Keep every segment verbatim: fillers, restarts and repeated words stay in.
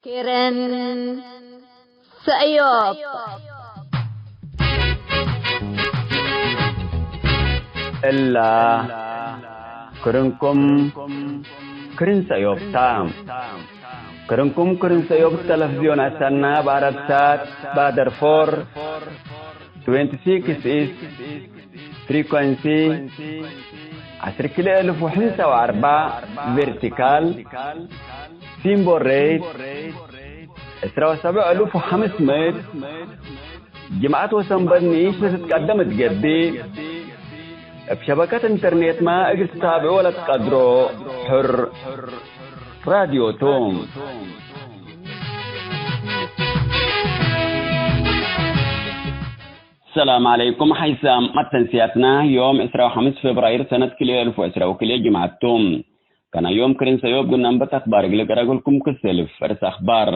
ክርን ሰእዮብ። እላ ክርንኩም ክርን ሰእዮብ ታ። ክርንኩም ክርን ሰእዮብ ተለፍዝዮን አሰና፣ በአረብ ሳት፣ ባደር ፎር፣ ትዌንቲ ሲክስ ኢስት ፍሪኮንሲ፣ ዐስር ክልኤ እልፍ ወሕምሳ ወአርበዕ ቬርቲካል፣ ሲምቦል ሬት፣ ዕስራ ወሰብዕ እልፍ ወሐምስ ምእት፣ ጅምዐት ወሰንበት ንኢሽ ለትትቀደም እት ገብእ፣ እብ ሸበከት ኢንተርኔትመ እግል ትታብዖ ለትቀድሮ ሕር ራድዮ ቱ። ሰላም ዐለይኩም። ሐይሳም መተንስያትና ዮም ዕስራ ወሐምስ ፌብራይር ሰነት ክልኤ እልፍ ወዕስራ ወክልኤ ጅምዐት ቱ። ከና ዮም ክርን ሰእዮብ ግናንበት አክባር እግል ቀረግልኩም ክሰልፍ ፈርስ አክባር።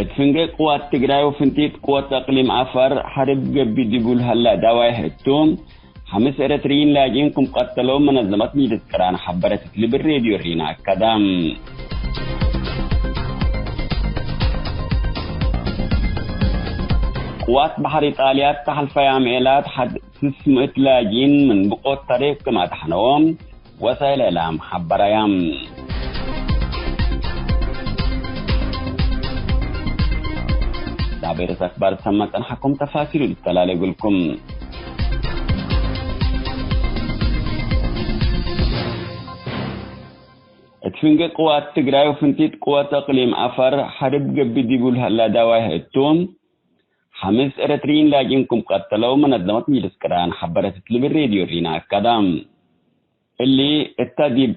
እት ፍንጌ ቅዋት ትግራይ ወፍንቲት ቅወት አቅሊም ዐፈር ሐርብ ገብእ ዲቡ ለሀላ ዳዋይሕ እቱ፣ ሐምስ ኤረትርዪን ላጅኢን ክም ቀተለው መነዘመት ሚደት ቅራን ሐበረት እት ልብል ሬድዮ ሪና አከደ። ቅዋት በሐር ኢጣልያ እተ ሐልፈየ አምዔላት ሐድ ስስ ምእት ላጅኢን ምን ብቆት ተሬክ ክም አድሐነዎም ወሳይል እዕላም ሐበረየ። ዳቤርስ አክባር ሰመ ጸንሐኩም ተፋሲሉ ልተላሌ እግልኩም። እት ፍንጌ ቅዋት ትግራይ ወፍንቲት ቅወት አቅሊም ዐፈር ሐርብ ገብእ ዲቡ ለሀላ ዳዋይሕ እቱ፣ ሐምስ ኤረትርዪን ላጅኢን ክም ቀተለው መነዘመት ሚደት ቅራን ሐበረት እት ልብል ሬድዮ ሪና አከደ። እሊ እተ ዲብ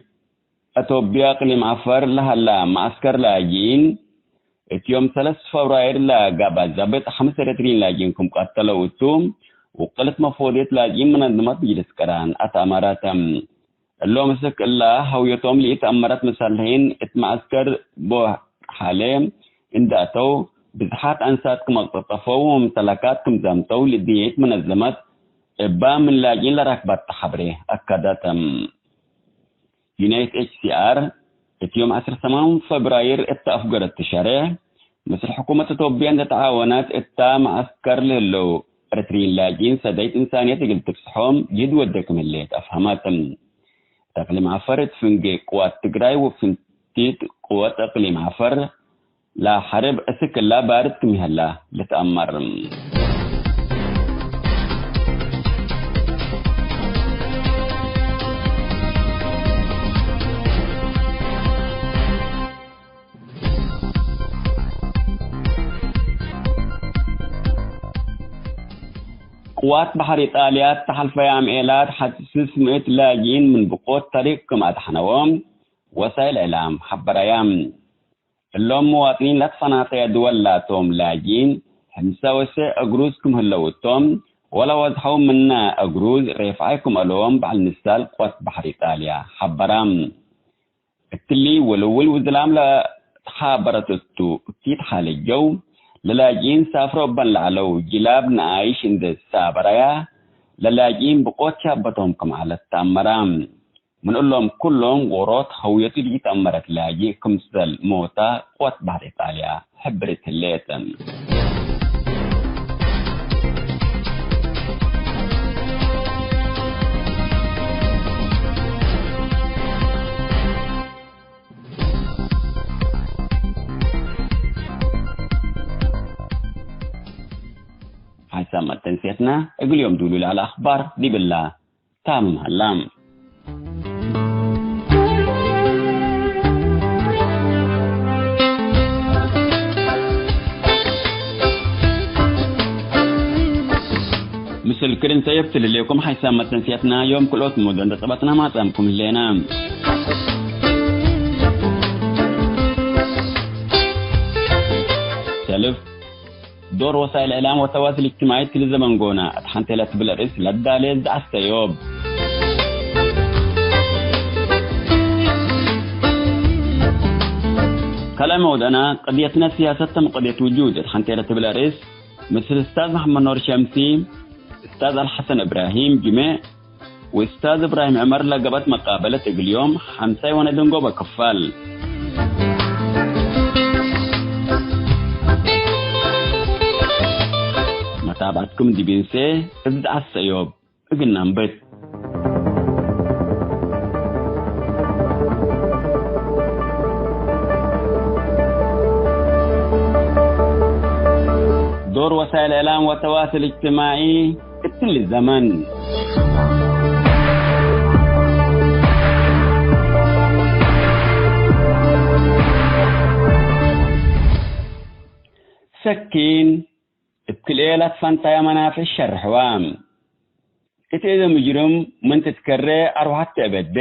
አቶብያ አቅሊም ዐፈር ለሀላ መዐስከር ላጅኢን፣ እት ዮም ሰለስ ፈብራይር ለገብአ ዘብጥ ሐምስ ኤረትርዪን ላጅኢን ክም ቀተለው እቱ፣ ውቅልት መፎድየት ላጅኢን መነዘመት ሚደት ቅራን አትአመረት። እሎም እስክ እላ ሀውየቶም ለኢተአመረት መሰልሒን እት መዐስከር ቦሓሌ እንዴ አተው፣ ብዝሓት አንሳት ክም አቅጠጠፈው ወመምተለካት ክም ዘምተው ለእድንየት መነዘመት እባ ምን ላጅኢን ለረክበተ ሐብሬ አከደት። ዩኤንኤችሲአር እት ዮም ዐስር ሰማን ፈብራይር እተ አፍገረቱ ሸሬሕ፣ ምስል ሕኩመት ኢትዮጵያ እንዴ ተዓወነት እተ መዐስከር ለህለው ኤረትርዪን ላጅኢን ሰዳይት እንሳንየት እግል ትብጽሖም ጅህድ ወዴ ክም ህሌት አፍሀመት። እት አቅሊም ዐፈር እት ፍንጌ ቅዋት ትግራይ ወፍንቲት ቅወት አቅሊም ዐፈር ለሐርብ እስክ እላ ባርድ ክም ይሀላ ልትአመር። ቅዋት በሐር ኢጣልያ እተ ሐልፈየ አምዔላት ሐድ ስስ ምእት ላጅኢን ምን ብቆት ተሪቅ ክም አድሐነዎም ወሳይል እዕላም ሐበረየ። እሎም መዋጥኒን ለትፈናተየ ድወል ላቶም ላጅኢን፣ ሕምሰ ወሰዕ እግሩዝ ክም ህለው እቶም፣ ወለወዝሐው ምነ እግሩዝ ሬፍዓይ ክም አለዎም በዐል ንሳል ቅወት በሐር ኢጣልያ ሐበረ። እትሊ ወለውል ውዝላም ለተሓበረት እቱ፣ እኪት ሓለጀው ለላጅኢን ሳፍሮ እበን ለዐለው ጅላብ ነኣይሽ እንዴ ሳበረያ፣ ለላጅኢን ብቆት ሻበቶም ክም ዐለት ተአመረ። ምን እሎም ኩሎም ዎሮት ሀውየቱ ለኢተአመረት ላጂ ክምሰል ሞታ ቅወት በሐር ኢጣልያ ሕብርት ህሌት። ሓይሳም መተንሴትና እግል ዮም ዱሉል ዐለ አኽባር ዲብላ። ታምም ሀላ። ምስል ክርን ሰየፍ ትልሌኩም ሓይሳም መተንስያትና ዮም ክልኦት ሙዶ እንደ ጸባትና ማጻምኩም ህሌና። ሰልፍ ዶር ወሳይል እዕላም ወተዋስል እጅትማዒ እትሊ ዘመን ጎና፣ እት ሐንቴ ለትብል ርእስ ለዳሌ ዘአስተዮብ። ሰላም ወደና፣ ቅድየትነ ሲያሰት ተም ቅድየት ውጁድ እት ሐንቴ ለትብል አርእስ፣ ምስል እስታዝ መሐመድ ኖር ሸምሲ፣ እስታዝ አልሐሰን እብራሂም ጅሜዕ ወእስታዝ እብራሂም ዑመር ለገብአት መቃበለት እግል ዮም ሐምሳይ ወነደንጎበ ክፋል። መታብዐትኩም ዲብ እንሴ እብ ዘዐት ሰእዮብ። እግል ነንብት። ዶር ወሳይል እዕላም ወተዋስል እጅትማዒ እትሊ ዘመን። ሰኪን እብ ክልኤ ለትፈንተየ መናፍዕ ሸርሕወ። እት እደ ምጅርም ምን ትትከሬ አርወሐት ተአበዴ፣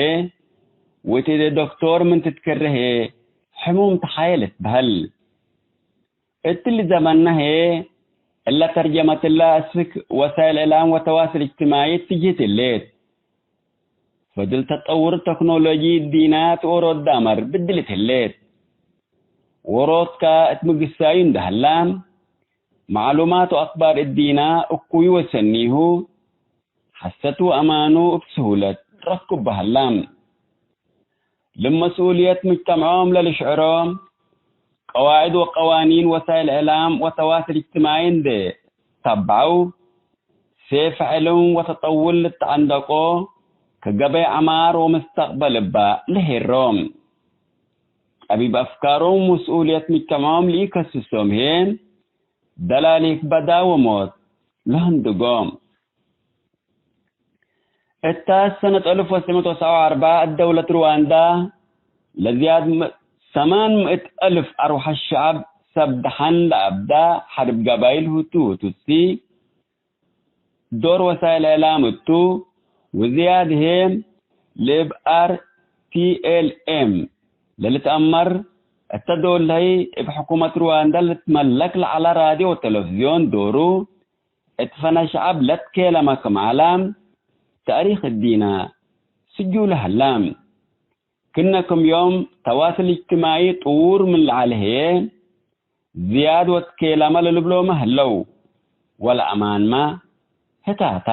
ወእት እደ ዶክቶር ምን ትትከሬ ህዬ ሕሙም ተሓየ ልትበህል። እትሊ ዘመንነ ህዬ እለ ተርጀመትለ አስክ ወሳይል እዕላም ወተዋስል እጅትማዒ እትጅህት ህሌት። ፈድል ተጠውር ተክኖሎጂ እዲነ እት ዎሮት ዳመር ብድልት ህሌት። ዎሮትከ እት ምግሳዩ እንደ ሀላ፣ መዕሉማት ወአክባር እዲነ እኩዩ ወሰኒሁ፣ ሐሰት ወአማኑ እብ ስሁለት ረክቡ ሀላ። ለመስኡልየት ምጅተምዖም ለልሽዕሮ፣ ቀዋዕድ ወቀዋኒን ወሳይል እዕላም ወተዋስል እጅትማዒ እንዴ ተበዐው፣ ሴፍ ዕልም ወተጠውር ልትዐንደቆ፣ ከገበይ ዐማር ወምስተቅበል እበ ለሄሮም። ጠቢብ አፍካሮም ወመስኡልየት ምጅተምዖም ለኢከስሶም ህዬ፣ ደላሊክ በዳ ወሞት ለህንድጎም። እተ ሰነት አልፍ ወትሰዕ ምእት ወሰብዓ ወአርበዕ እት ደውለት ሩዋንዳ፣ ለዝያድ ም-፣ ሰማን ምእት አልፍ አርወሐት ሸዐብ ሰብ ደሐን ለአብዳ ሐርብ ገባይል ሁቱ ወቱትሲ፣ ዶር ወሳይል እዕላም እቱ፣ ወዝያድ ህዬ ለእብ አር ቲ ኤል ኤም ለልትአመር እተ ዶል ህይ፣ እብ ሕኩመት ሩዋንዳ ልትመለክ ለዐለ ራድዮ ወቴሌቪዝዮን ዶሩ፣ እት ፈነ ሸዐብ ለትኬለመ ክም ዐለ፣ ተእሪክ እዲነ ስጁል ሀለ። ክነ ክም ዮም ተዋስል እጅትማዒ ጥዉር ምን ለዐለ ህዬ፣ ዝያድ ወትኬለመ ለልብሎመ ህለው፣ ወለአማንመ ህታተ።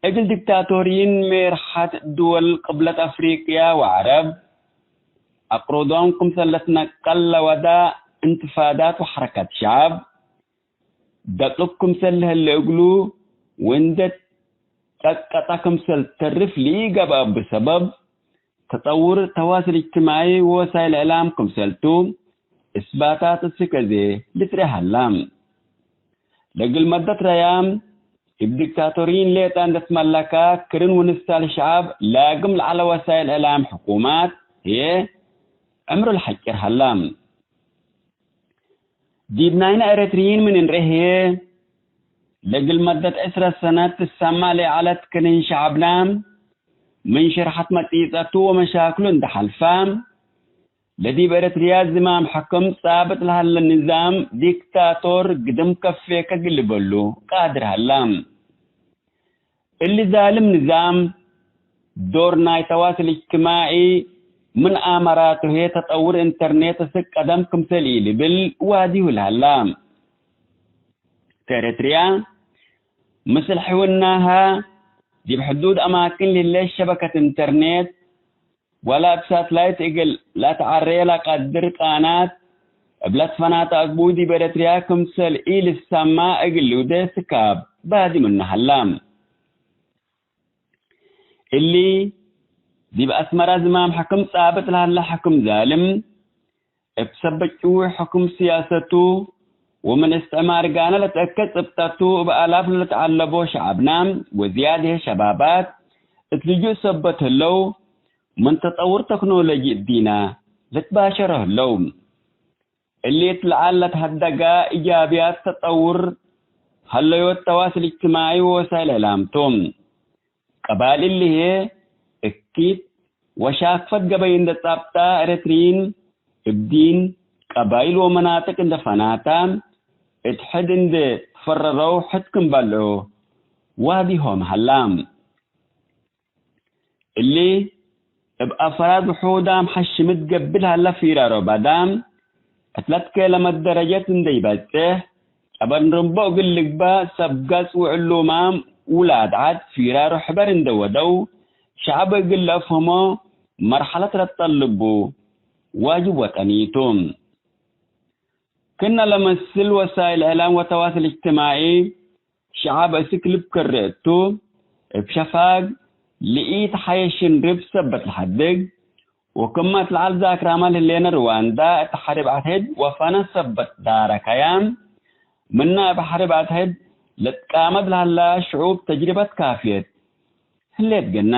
እግል ዲክታቶርይን ሜርሐት ድወል ቅብለት አፍሪቅያ ወዐረብ፣ አቅሩዶም ክምሰል ለትነቀል ለወዳ እንትፋዳት ወሐረካት ሸዐብ፣ ደቅብ ክምሰል ለህለ እግሉ ወእንዴ ጸቀጠ ክምሰል ተርፍ ለኢገብአ እብ ሰበብ፣ ተጠውር ተዋስል እጅትማዒ ወወሳይል እዕላም ክምሰልቱ እስባታት እስክ አዜ ልትርኤ ሀላ። ለእግል መደት ረያም፣ እብ ዲክታቶርይን ሌጠ እንዴ ትመለከ፣ ክርን ወንሳል ሸዐብ ላግም ለዐለ ወሳይል እዕላም ሕኩማት ህዬ ዕምሩ ለሐጭር ሀላ። ዲብ ናይነ ኤረትርይን ምን እንርኤ ህዬ፣ ለእግል መደት ዕስረ ሰነት ትሰመዕ ለዐለት ክርን ሸዐብና፣ ምን ሽርሐት መጺጸቱ ወመሻክሉ እንዴ ሐልፈ፣ ለዲብ ኤረትርያ ዝማም ሕክም ጻብጥ ለሀለ ንዛም ዲክታቶር ግድም ከፌከ እግል ልበሉ ቃድር ሀላ። እሊ ዛልም ንዛም፣ ዶር ናይ ተዋስል እጅትማዒ ምን አመራቱ ህዬ ተጠውር ኢንተርኔት እስክ ቀደም ክምሰል ኢልብል ዋዲሁ ለሀላ። እት ኤረትርያ፣ ምስል ሕውናሀ፣ ዲብ ሕዱድ አማክን ለህሌት ሸበከት ኢንተርኔት፣ ወለ እብ ሳትላይት እግል ለአትዐሬ ለቀድር ቃናት እብ ለትፈናተ አግቡይ ዲብ ኤረትርያ ክምሰል ኢልሰማ እግል ልውዴ ስካብ ባዲ ምኑ ሀላ። እሊ ዲብ አስመረ ዝማም ሕክም ጻብጥ ለሀለ ሕክም ዛልም፣ እብ ሰበት ጭዊ ሕክም ስያሰቱ ወምን እስትዕማር ጋነ ለትአከ ጽብጠቱ እብ አላፍ ለልትዐለቦ ሸዐብና ወዝያድ ህዬ ሸባባት እት ልጁእ ሰበት ህለው፣ ምን ተጠውር ተክኖሎጂ እዲነ ልትባሸሮ ህለው። እሊ እት ለዐል ለትሀደገ ኢጃብያት ተጠውር ሀለዮት ተዋስል እጅትማዒ ወወሳይል እዕላም ቱ። ቀባይል እሊ ህዬ እኪት ወሻክፈት ገበይ እንዴ ጻብጣ ኤረትርይን እብ ዲን፣ ቀባይል ወመናጥቅ እንዴ ፈናታ፣ እት ሕድ እንዴ ትፈረረው ሕድ ክም በልዑ ዋዲሆም ሀላ። እሊ እብ አፍራድ ውሑዳም ሐሽምት ገብእ ለሀለ ፊራሮ ባዳም፣ እት ለትኬለመት ደረጀት እንዴ ኢበጽሕ፣ ጨበን ርምቦ እግል ልግበእ ሰብ ገጽ ወዕሉማም ውላድ ዐድ ፊራሮ ሕበር እንዴ ወደው፣ ሸዐብ እግል ለአፍህሞ መርሐለት ለትጠልቡ ዋጅብ ወጠኒ ቱ። ክእነ ለመስል ወሳይል እዕላም ወተዋስል እጅትማዒ፣ ሸዐብ እስክ ልብ ከሬ እቱ፣ እብ ሸፋግ ለኢትሐየሽ ሽንርብ ሰበት ለሐድግ፣ ወክመ እት ለዐል ዛክራመ ለህሌነ ርዋንዳ እት ሐርብ አትሕድ ወፈነ ሰበት ዳረከያ፣ ምነ እብ ሐርብ አትሕድ ልትቃመት ለሀላ ሽዑብ ተጅርበት ካፍየት ህሌት ግና፣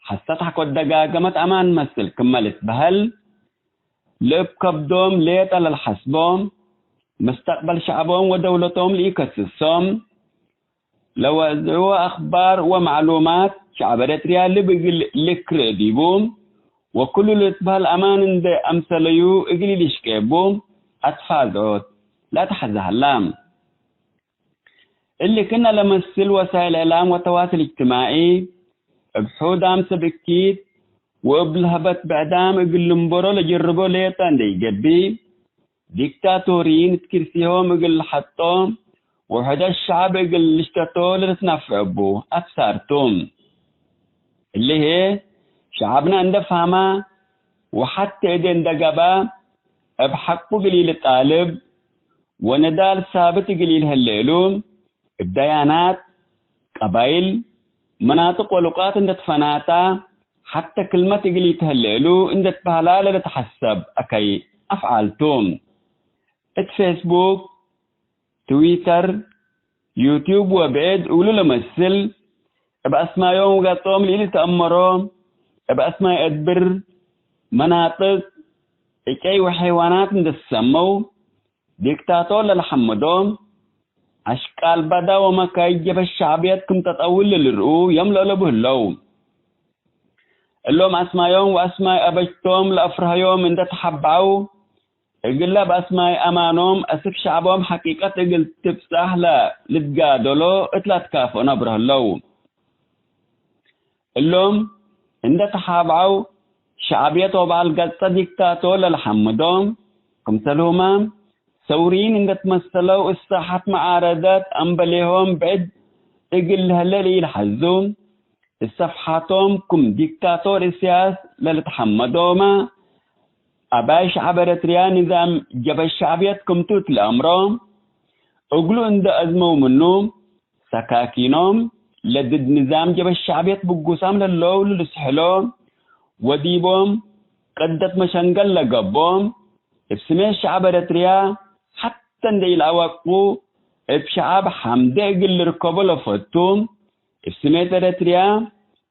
ሐሰት ሐቆ ደጋገመት አማን መስል ክመ ልትበሀል፣ ለእብ ከብዶም ሌጠ ለልሐስቦ፣ መስተቅበል ሸዐቦም ወደውለቶም ለኢከስሶም፣ ለወዝዕዎ አክባር ወመዕሉማት ሸዐብ ኤረትርያ ልብ እግል ልክርእ ዲቡ፣ ወክሉ ልትበህል አማን እንዴ አምሰለዩ እግል ኢልሽቄ እቡ አትፋዝዖት ለአትሐዜ ሀላ። እሊ ክእነ ለመስል ወሳይል እዕላም ወተዋስል እጅትማዒ፣ እብ ሑዳም ሰብ እኪት ወእብ ለሀበት ብዕዳም እግል ልንበሮ ለጀርቦ ሌጠ እንዴ ኢገብእ፣ ዲክታቶሪን እት ክርሲሆም እግል ለሐጦ ወውሕደት ሸዐብ እግል ልሽተቶ ለልትነፍዕ እቡ አትሳር ቱ። እሊ ህዬ፣ ሸዐብነ እንዴ ፈሀመ ወሐቴ እዴ እንዴ ገብአ፣ እብ ሐቁ እግል ኢልጣልብ ወንዳል ሳብት እግል ኢልህሌ እሉ፣ እብ ደያናት፣ ቀባይል፣ መናጥቅ ወሉቃት እንዴ ትፈናተ፣ ሐቴ ክልመት እግል ኢትህሌ እሉ እንዴ ትበህላ ለልትሐሰብ አከይ አፍዓል ቱ። እት ፌስቡክ፣ ትዊተር፣ ዩትዩብ ወብዕድ እግሉ ለመስል፣ እብ አስማዮም ወገጾም ለኢልትአመሮ፣ እብ አስማይ አድብር፣ መናጥቅ፣ ዕጨይ ወሐይዋናት እንዴ ትሰመው፣ ዲክታቶር ለለሐምዶ፣ አሽቃል በዳ ወመካይድ ጀብሀት ሸዕብየት ክም ተጠውል ለልርኡ ዮም ለአለቡ ህለው። እሎም አስማዮም ወአስማይ አበጅቶም ለአፍርሀዮም እንዴ ተሐበዐው፣ እግለ እብ አስማይ አማኖም አስክ ሸዕቦም ሐቂቀት እግል ትብጻሕ ለልትጋደሎ እት ለአትካፍኦ ነብሮ ህለው። እሎም እንዴ ተሓብዐው ሸዕብየት ወበዐል ገጸ ዲክታቶር ለለሐምዶ፣ ክምሰልሁመ ሰውሪይን እንዴ ትመሰለው እት ሳሐት መዓረደት አምበሌሆም ብዕድ እግል ለህለ ለኢልሐዙ፣ እት ሰፍሓቶም ክም ዲክታቶር እስያስ ለልትሐመዶመ፣ አባይ ሸዐብ ኤረትርያ ንዛም ጀበህት ሸዕብየት ክምቱ እት ለአምሮ፣ እግሉ እንዴ አዝመው ምኑ፣ ሰካኪኖም ለድድ ንዛም ጀበህት ሸዕብየት ብጉሳም ለህለው ልስሕሎ ወዲቦም ቅደት መሸንገል ለገብኦ፣ እብ ስሜት ሸዐብ ኤረትርያ ሐተ እንዴ ኢለአወቁ፣ እብ ሸዐብ ሐምዴ እግል ልርከቦ ለፈቱ፣ እብ ስሜት ኤረትርያ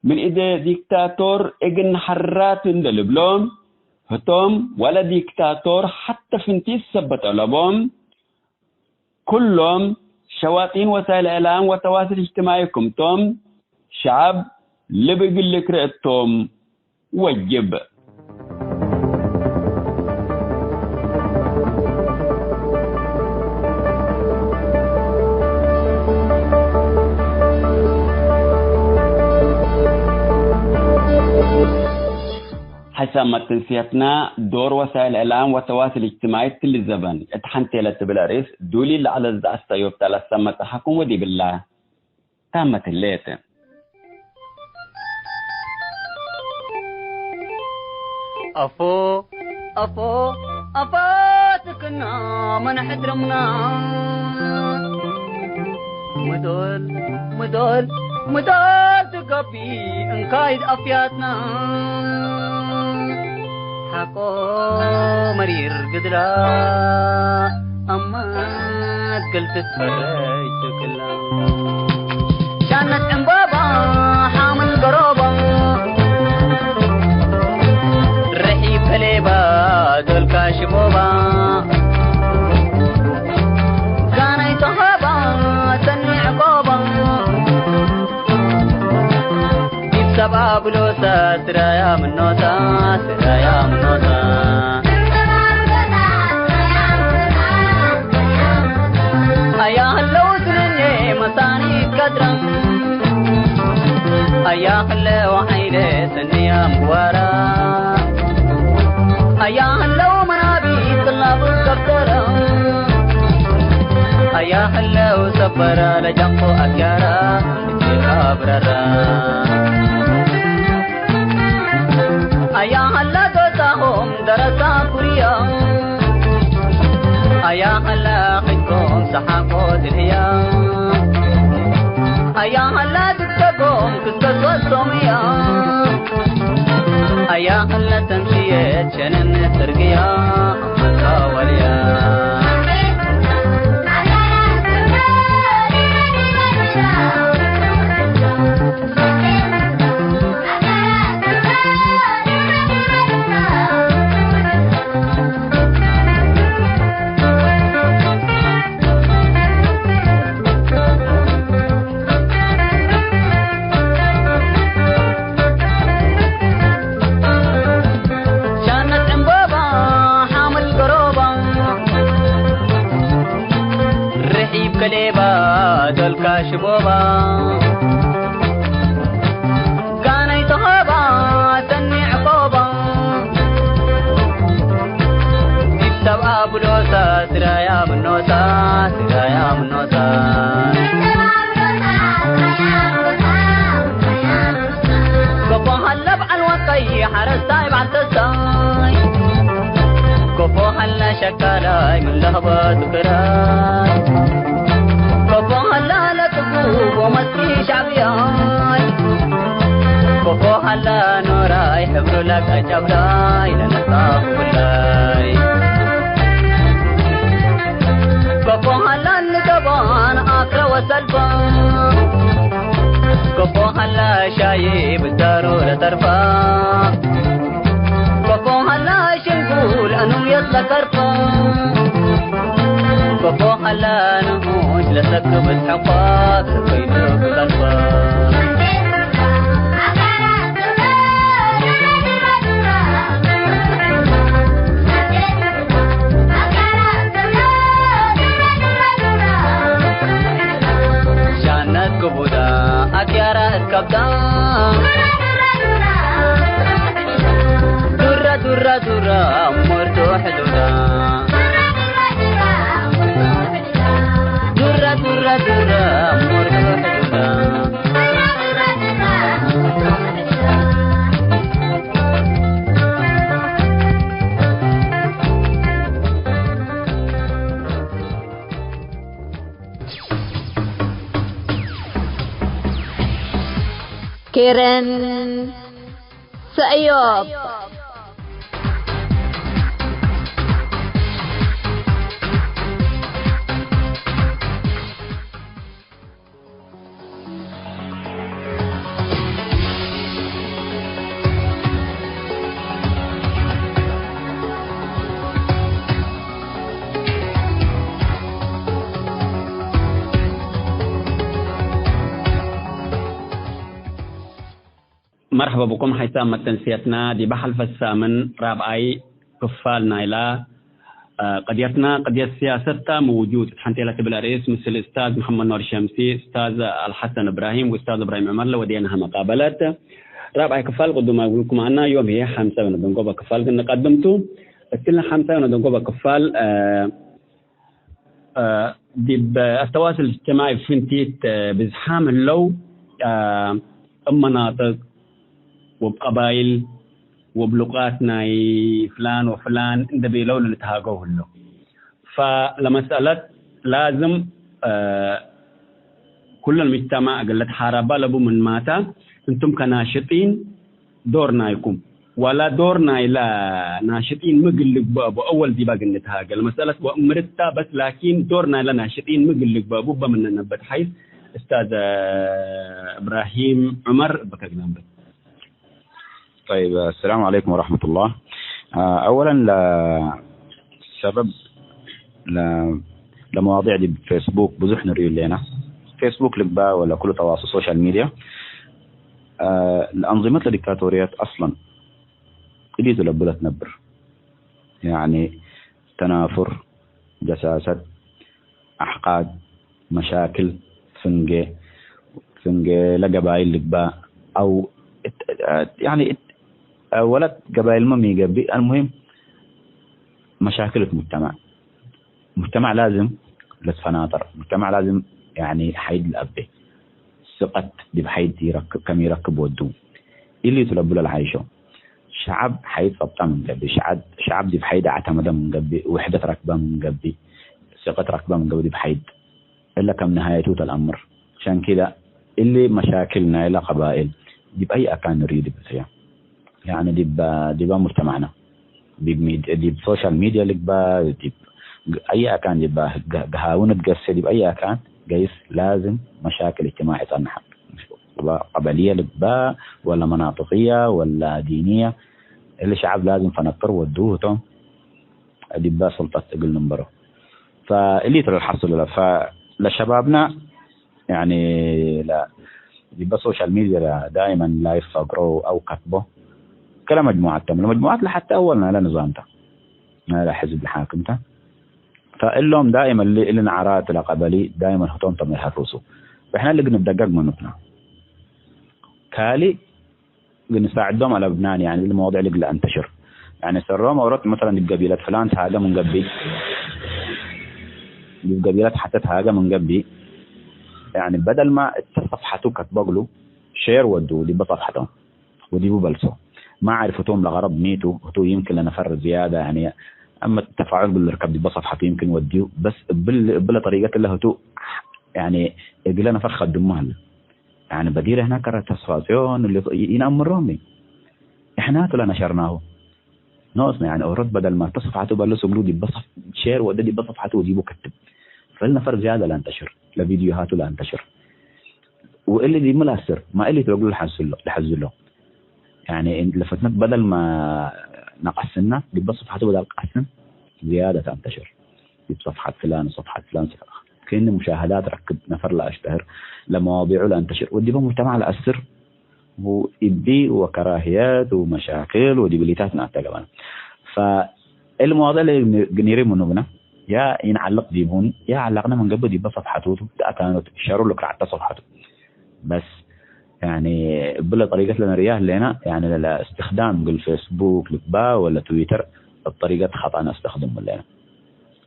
ምን እዴ ዲክታቶር እግል ነሐራቱ እንዴ ልብሎ፣ ህቶም ወለ ዲክታቶር ሐተ ፍንቲት ሰበት አለቦም። ኩሎም ሸዋጢን ወሳይል እዕላም ወተዋስል እጅትማዒ ክምቶም፣ ሸዐብ ልብ እግል ልክርእ እቶም ወጅብ። ሐሳብ መትንስየትና ዶር ወሳይል እዕላም ወተዋስል እጅትማዒ እትሊ ዘበን እት ሐንቴ ለትብል አርእስ ዱሊ ለዐለ ዘአስተዮብታ ለሰመ ጸሓኩም ወዲብላ። ታመት ህሌት። አፎ፣ አፎ፣ አፎ ትክና መን ሕድርምና። ምዶል፣ ምዶል፣ ምዶል ትገቢ እንካይድ አፍያትና። ሐቆ መሪር ግድላ አማት ገልትት ፈረጅ ትክላ። ሻነት ዕምባባ ሓምን ገሮባ ርሒብ ከሌባ ዶልካ ሽቦባ ጋናይ ተሃባ ሰኒ ዕቆባ ዲብ ሰብአ ብሎታ ስራያ ምኖታ ስራያ ምኖታ። አያ ህለው ስንኔ መሳኒት ቀድረም አያ ህለው ዓይለ ሰንያ ሰበረ ለጀንቆ አጋራ እጅ አብረረ። አያ ሀላ ዶሳሆም ደረሳ ኩርያ። አያ ሀላ ሕጅኮም ሰሓቆ ድልያ። አያ ሀላ ድግደጎም ክስከሶ ሶምያ። አያ ሀላ ተምሽየት ሸነን ጽርግያ። ሻነት ዕምቦባ ሓመድ ገሮባ፣ ርሒብ ከሌባ ዶልካ ሽቦባ፣ ጋናይ ተሆባ ሰኒ ዕቆባ፣ ዲብ ሰብኣ ብሎታ ስራያ ምኖታ፣ ስራያ ምኖታ። ከፎ ሀለ በዐል ወቀይ ሐረስታይ በዐል ተስታይ። ከፎ ሀለ ሸካላይ ምን ለህበቱ ክራይ። ከፎ ሀለ ለትጉብ ወመስኪ ሻዕብያይ። ከፎ ሀለ ኖራይ ሕብሩ ለቀጨብላይ ለነጻፍ ኩላይ። ከፎ ሀለ ንገባን አክረ ወሰልፋ። ከፎ ሀላ ሻይ ብዳሩ ለተርፋ። ከፎ ሀላ ሽንኩል አኑየት ለከርፋ። ከፎ ሀላ ንኡሽ ለሰክብ እትሐቋ። ከይዱ ብቀርፋ። ሻነት ክቡዳ አክያራ እት ከብዳ። ዱራ ዱራ ዱራ ሞርዶ ሕዱዳ። ዱራ ዱራ ዱራ ሞርዶ ሕዱዳ። ኬረን ሰእዮብ። መርሐበ ብኩም ሐይሳም መተንስየትና ዲበ ሐልፈ ሳምን ራብዓይ ክፋል ናይላ፣ አ፣ ቅድየትና ቅድየት ስያሰት ተ ምውጁድ እት ሐንቴ ለትብል አርእስ ምስል እስታዝ መሐመድ ኖር ሸምሲ፣ እስታዝ አልሐሰን እብራሂም ወእስታዝ እብራሂም ዑመር ለወዴናሀ መቃበለት ራብዓይ ክፋል ቅዱም አግብልኩም አና። ዮም ህዬ ሐምሳይ ወነደንጎበ ክፋል ግን ንቀድም ቱ። እትለ ሐምሳይ ወነደንጎበ ክፋል፣ አ፣ አ፣ ዲብ አተዋስል እጅትማዒ ፍንቲት፣ አ፣ ብዝሓም ህለው፣ አ፣ እብ መናጥቅ ወእብ ቀባይል ወእብ ሉቃት ናይ ፍላን ወፍላን እንዴ ቤለው ለልትሃገው ህለው። ፈለመስአለት ላዝም፣ አ፣ ኩለን ምጅተማዕ እግል ልትሓረባ ለቡ ምንማተ፣ እንቱም ከናሽጢን ዶር ናይኩም፣ ወላ ዶር ናይለ ናሽጢን ሚ እግል ልግበእ ቡ፣ አወል ዲበ እግል ንትሃገ ለመስአለት ወእምርታ በስ፣ ላኪን ዶር ናይለ ናሽጢን ሚ እግል ልግበእ ቡ እበ ምነ ነበት ሐይስ፣ እስታዝ እብራሂም ዑመር እበ ከግናም በት። ጠይብ፣ አሰላሙ ዐለይኩም ወረሕመቱላህ። አ፣ አወለን ለሰበብ ለ-፣ ለመዋዲዕ ዲብ ፌስቡክ ብዙሕ ንርእዩ ህሌና። ፌስቡክ ልግበእ ወለ ኩሉ ተዋሱል ሶሻል ሚድያ፣ አ፣ ለአንዝመት ለዲክታቶርያት አስለን እዲቱ ለብለት ነብር። ያኒ ተናፉር፣ ጀሳሰት፣ አሕቃድ፣ መሻክል፣ ፍንጌ፣ ፍንጌ ለገባይል ልግባእ አው እት-፣ ያኒ እት-፣ ወለት ገባይልመ ሚ ገብእ፣ አልሙሂም መሻክል እት ሙጅተማዕ። ሙጅተማዕ ላዝም ልትፈናጠር፣ ሙጅተማዕ ላዝም ያኒ ሐይድ ለአቤ ስቀት ዲብ ሐይድ ይረክብ፣ ከም ይረክብ ወዱ። እሊቱ ለቡ ለልዓይሾ። ሸዐብ ሐይድ ጸብጠ ምን ገብእ፣ ሸዐብ፣ ሸዐብ ዲብ ሐይድ አዕተመደ ምን ገብእ፣ ውሕደት ረክበ ምን ገብእ፣ ስቀት ረክበ ምን ገብእ ዲብ ሐይድ። እለ ከም ነሃየቱ ተ ለአምር። ሸንኪለ እሊ መሻክል ናይለ ቀባይል ዲብ አይ አካን ንርዩ ዲብ እስያ። ያኒ ዲብ፣ ዲበ ሙጅተማዕና ዲብ ሚድ-፣ ዲብ ሶሻል ሚድያ ልግበእ፣ ዲብ ግ-፣ አይ አካን ዲብ ገ-፣ ገሃዊ ንትገሴ ዲብ አይ አካን ገይስ ላዝም መሻክል እጅትማዒ ጸንሐ። ቀበልየ ልግበእ ወለ መናጥቅየ ወለ ዲንየ እሊ ሸዐብ ላዝም ፈነጥር ወዱ ህቶም ዲበ ሱልጠት እግል ንንበሮ። ፈእሊቱ ለልሐስሉ ለ-፣ ፈ-፣ ለሸባብና ያኒ ለ-፣ ዲበ ሶሻል ሚድያ ዳይመን ላይፍ ፈግሮ አው ከትቦ። ከለ መጅሙዓት ተ፣ ለመጅሙዓት ለሐቴ አወል ናይለ ንዛም ተ፣ ናይለ ሕዝብ ለሓክም ተ። ፈእሎም ዳይመን እሊ፣ እሊ ነዓራት ለቀበሊ ዳይመን ህቶም ቶም ለሀሩሱ። ወሕነ እሊ እግል ንደገግ ምኑ ብነ። ካልእ እግል ንሳዕዶም አለብናን፣ ያኒ እሊ መዋዲዕ እሊ እግል ለአንተሽር። ያኒ ሰሮም ኦሮት መሰለን ዲብ ገቢለት ፍላን ተሃገ ምን ገብእ፣ ዲብ ገቢለት ሐቴ ተሃገ ምን ገብእ፣ ያኒ በደል ማ እተ ሰፍሐቱ ከትቦ እግሉ ሼር ወዱ ዲበ ሰፍሐቶም ወዲቡ በልሶ። ማ ዓርፍ ህቶም ለገረድ ሚ ቱ፣ ህቱ ይምክን ለነፈር ዝያዳ፣ ያኒ፣ አመ ተፋዑል እግል ልርከብ ዲበ ሰፍሐቱ ይምክን ወድዩ፣ በስ እብል፣ እብለ ጠሪቀት እለ ህቱ፣ ያኒ፣ እግለ ነፈር ከድሙ ሀለ። ያኒ፣ በዲር ህነ ከረ ተስፋጽዮን እሊ ኢነአምሮም፣ እሕና ቱ ለነሸርናሁ። ኖስነ፣ ያኒ፣ ኦሮት በደል ማ እተ ሰፍሐቱ በልስ እግሉ ዲበ ሰፍ-፣ ሼር ወደ ዲበ ሰፍሐቱ ወዲቡ ከትብ። ፈል ነፈር ዝያዳ ለአንተሽር፣ ለቪድዮሃቱ ለአንተሽር። ወእሊ ዲብ ሚ ለአስር፣ ማ እሊ ቱ ለእግሉ ለሐዝሎ፣ ለሐዝሎ። ያኒ እን-፣ ለፍትነት በደል ማ ነቀስና፣ ዲበ ሰፍሐቱ በደል ቀስን፣ ዝያደት አንተሽር። ዲብ ሰፍሐት ፍላን፣ ሰፍሐት ፍላን፣ ሰፍ-፣ ክእኒ ሙሻሀዳት ረክብ፣ ነፈር ለአሽተህር፣ ለመዋዲዑ ለአንተሽር፣ ወዲበ ሙጅተማዕ ለአስር፣ ወእቢ ወከራህየት ወመሻክል ወዲብ እሊታት ነአተ ገብአነ። ፈእሊ መዋዲዕ ለእግል ኒሪ ምኑ ብነ፣ ያ ኢንዐልቅ ዲቡኒ፣ ያ ዐለቅነ ምን ገብእ ዲበ ሰፍሐቱ ቱ፣ ተአካኑት ሸሩ ልክርዐተ ሰፍሐቱ። በስ፣ ያኒ፣ እብለ ጠሪቀት ለነርእያ ህሌና፣ ያኒ፣ ለእስትክዳም እግል ፌስቡክ ልግበእ ወለ ትዊተር እብ ጠሪቀት ኸጠእ ነአስተክድሙ ህሌና።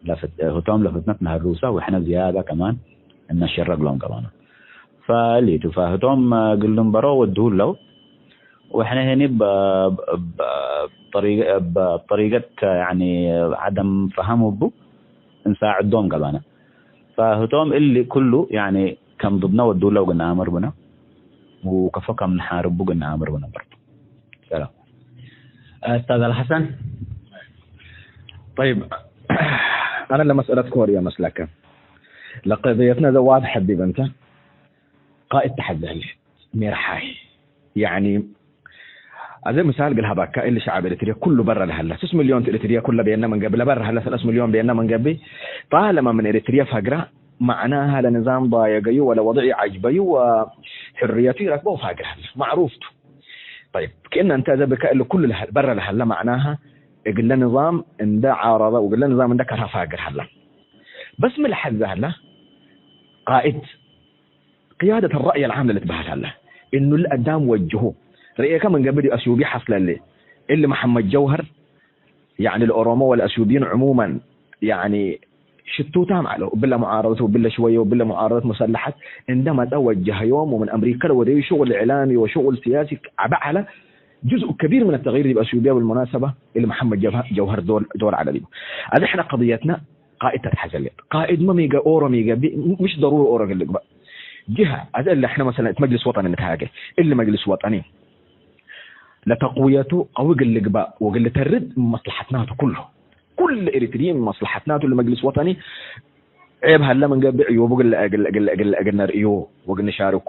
ለፍት-፣ ህቶም ለፍትነት ነሀሩሰ ወሕነ ዝያደ ከማን እነሽረ እግሎም ከማን። ፈሊቱ ፈህቶም እግል ልንበሮ ወድሁ ለው። ወሕነ ህኒ ብ-፣ ብ-፣ ብ-፣ ጠሪቀ-፣ ብ-፣ ጠሪቀት፣ ያኒ፣ ዐደም ፈሀም እቡ እንሳዕዶም ገብአነ። ፈህቶም እሊ ኩሉ፣ ያኒ፣ ከም ድድነ ወድሁ ለው እግል ነአምር ብነ፣ ወከፎ ከም ነሓርቡ እግል ነአምር ብነ በርቱ። ሰላም። ኡስታዝ አልሐሰን። ጠይብ፣ አነ ለመስአለት ኮርየ መስለከ። ለቀድየትነ ዘ ዋድሐ ዲብ እንተ ቃእድ ተሐዜ ህለ ሜርሓይ። ያኒ፣ አዜ ምሳል እግል ሀበከ፣ እሊ ሸዐብ ኤሪትርየ ኩሉ በረ ለሀለ፣ ስስ ሚልዮን ቱ ኤሪትርየ ኩለ ቤነ ምን ገብእ፣ ለበረ ሀለ ሰለስ ሚልዮን ቤነ ምን ገብእ፣ ጣለመ ምን ኤሪትርየ ፈግረ፣ መዕናሀ ለንዛም ዳየገዩ ወለወድዕ ዐጅበዩ ወሕርየቱ ኢረክበው ፋግር ሀለ። ማዕሩፍ ቱ። ጠይብ፣ ክእነ እንተ አዜ ብከ እሊ ኩሉ ለሀ-፣ በረ ለሀለ መዕናሀ እግለ ንዛም እንደ ዓረደ ወእግለ ንዛም እንደ ከርሀ ፋግር ሀለ። በስ ሚ ለሐዜ ሀለ? ቃእድ ቅያደት አልረእይ አልዓም ለልትበሀል ሀለ። እኑ ለአዳም ወጅሁ። ርኤከ ምን ገብእ ዲብ አስዩቢ ሐስለሌ። እሊ መሐመድ ጀውሀር፣ ያኒ ለኦሮሞ ወለአስዩቢን ዕሙመን፣ ያኒ ሽቱታም ዐለው። እብለ ሙዓረደት ወእብለ ሽወየ ወእብለ ሙዓረደት ሙሰለሐት እንደ መጸ ወጀሀዮም ወምን አምሪከ ለወደዩ ሽቁል እዕላሚ ወሽቁል ሲያሲ ዐበ ዐለ። ጅዝእ ከቢር ምን ተግይር ዲብ አስዩብየ ብልሙናሰበ እሊ መሐመድ ጀብሀ-፣ ጀውሀር ዶል፣ ዶል ዐለ ዲቡ። አዜ ሕነ ቀድየትነ ቃእድ ተትሐዘ ሌጥ። ቃእድመ ሚ ገ-፣ ኦሮ ሚ ገብእ፣ ም-፣ ምሽ ደሩሪ ኦሮ እግል ልግበእ። ጅሀ፣ አዜ እለ ሕነ መሰለን እት መጅልስ ወጠኒ ንትሃጌ። እሊ መጅልስ ወጠኒ ለተቅውየቱ ቀዊ እግል ልግበእ ወእግል ልተርድ መስለሐትናቱ ኩሉ። ኩሉ ኤሪትርዪ መስለሐትናቱ ለመጅልስ ወጠኒ ዔብ ሀለ ምን ገብእ ዕዩቡ እግል፣ እግል፣ እግል፣ እግል፣ እግል ነርእዩ ወእግል ንሻርኩ።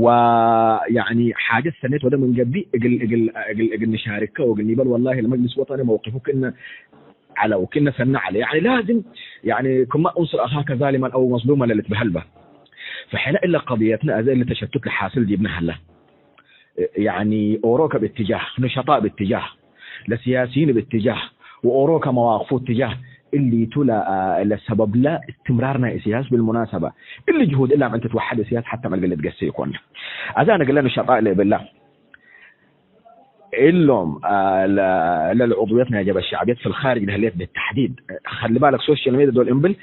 ወያኒ ሓጀት ሰኔት ወደ ምን ገብእ እግል፣ እግል፣ እግል፣ እግል ንሻርከ ወእግል ኒበል ወላሂ ለመጅልስ ወጠኒ መውቂፉ ክእነ ዐለ ወክእነ ሰኒ ዐለ። ያኒ ላዝም ያኒ ክመ አንሱር አኻከ ዛሊመን አው መዝሉመን ለልትበሀል በ። ፈሕነ እለ ቀድየትነ አዜ እሊ ተሸቱት ለሓስል ዲብነ ሀለ። ያኒ ኦሮ ከእብ እትጃህ፣ ንሸጣእ እብ እትጃህ፣ ለስያሲይን እብ እትጃህ፣ ወኦሮ ከመዋቅፉ እትጃህ፣ እሊቱ ለ-፣ ለሰበብለ እስትምራር ናይ እስያስ ብልሙናሰበ። እሊ ጅሁድ እላም ዕንተ ትወሐድ እስያስ ሐተ መልገ ልትገሴ ኢኮን። አዜ አነ እግለ ንሸጣእ ለእብላ፣ እሎም፣ አ፣ ለ-፣ ለልዑድውየት ናይ ጀብሀት ሸዕብየት ፊልኻርጅ ለህሌት ብተሕዲድ። ኸሊ ባለክ ሶሽል ሜድያ ዶል እምብል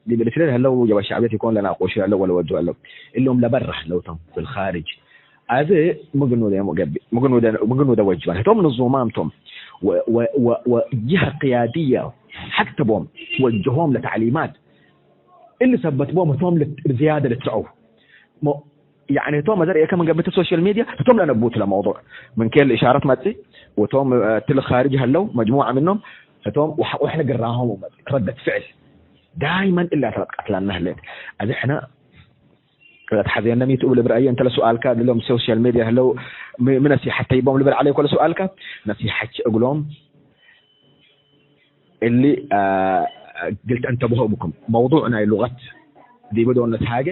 ዲብ ኤሪትርየ ለህለው ጀበ ሸዕብየት ኢኮን ለናቆሹ ህለው ወለወዱ ህለው። እሎም ለበረ ህለው ቶም ፊልካርጅ። አዜ ምግኑ ደ ገብእ፣ ምግኑ ደ፣ ምግኑ ደ ወጅባን። ህቶም ንዙማም ቶም ወ-፣ ወ-፣ ወ-፣ ወጅሀ ቅያድየ ሐቅ ቦም ትወጅሆም ለተዕሊማት እሊ ሰበት ቦም ህቶም ልት-፣ ዝያደ ልትረአው። ሞ-፣ ያኒ ህቶም አዜ ርኤከ ምን ገብእ ሶሻል ሚድያ ህቶም ለነቡት ለመውዱዕ ምን ኬን ለእሻረት መጽእ ወቶም፣ እ፣ እትሊ ካርጅ ህለው መጅሙዐ ምኖም ህቶም ወሐ-፣ ወሕነ ግራሆም ወመጽእ ረደት ፍዕል ዳይመን እላ ተለትቀትላና ህሌት። አዜ ሕነ ለትሐዜነ ሚ ቱ እብ ልብል አየ እንተ ለሱአልካ፣ እሎም ሶሻል ሚድያ ህለው ሚ፣ ሚ ነሲሐት ተይቦም ልብል ዐለይኮ ለሱአልካ፣ ነሲሐች እግሎም እሊ፣ አ፣ እግል ተንተብሆ ብኩም። መውዱዕ ናይ ሉቀት ዲብ ዶል ነትሃጌ፣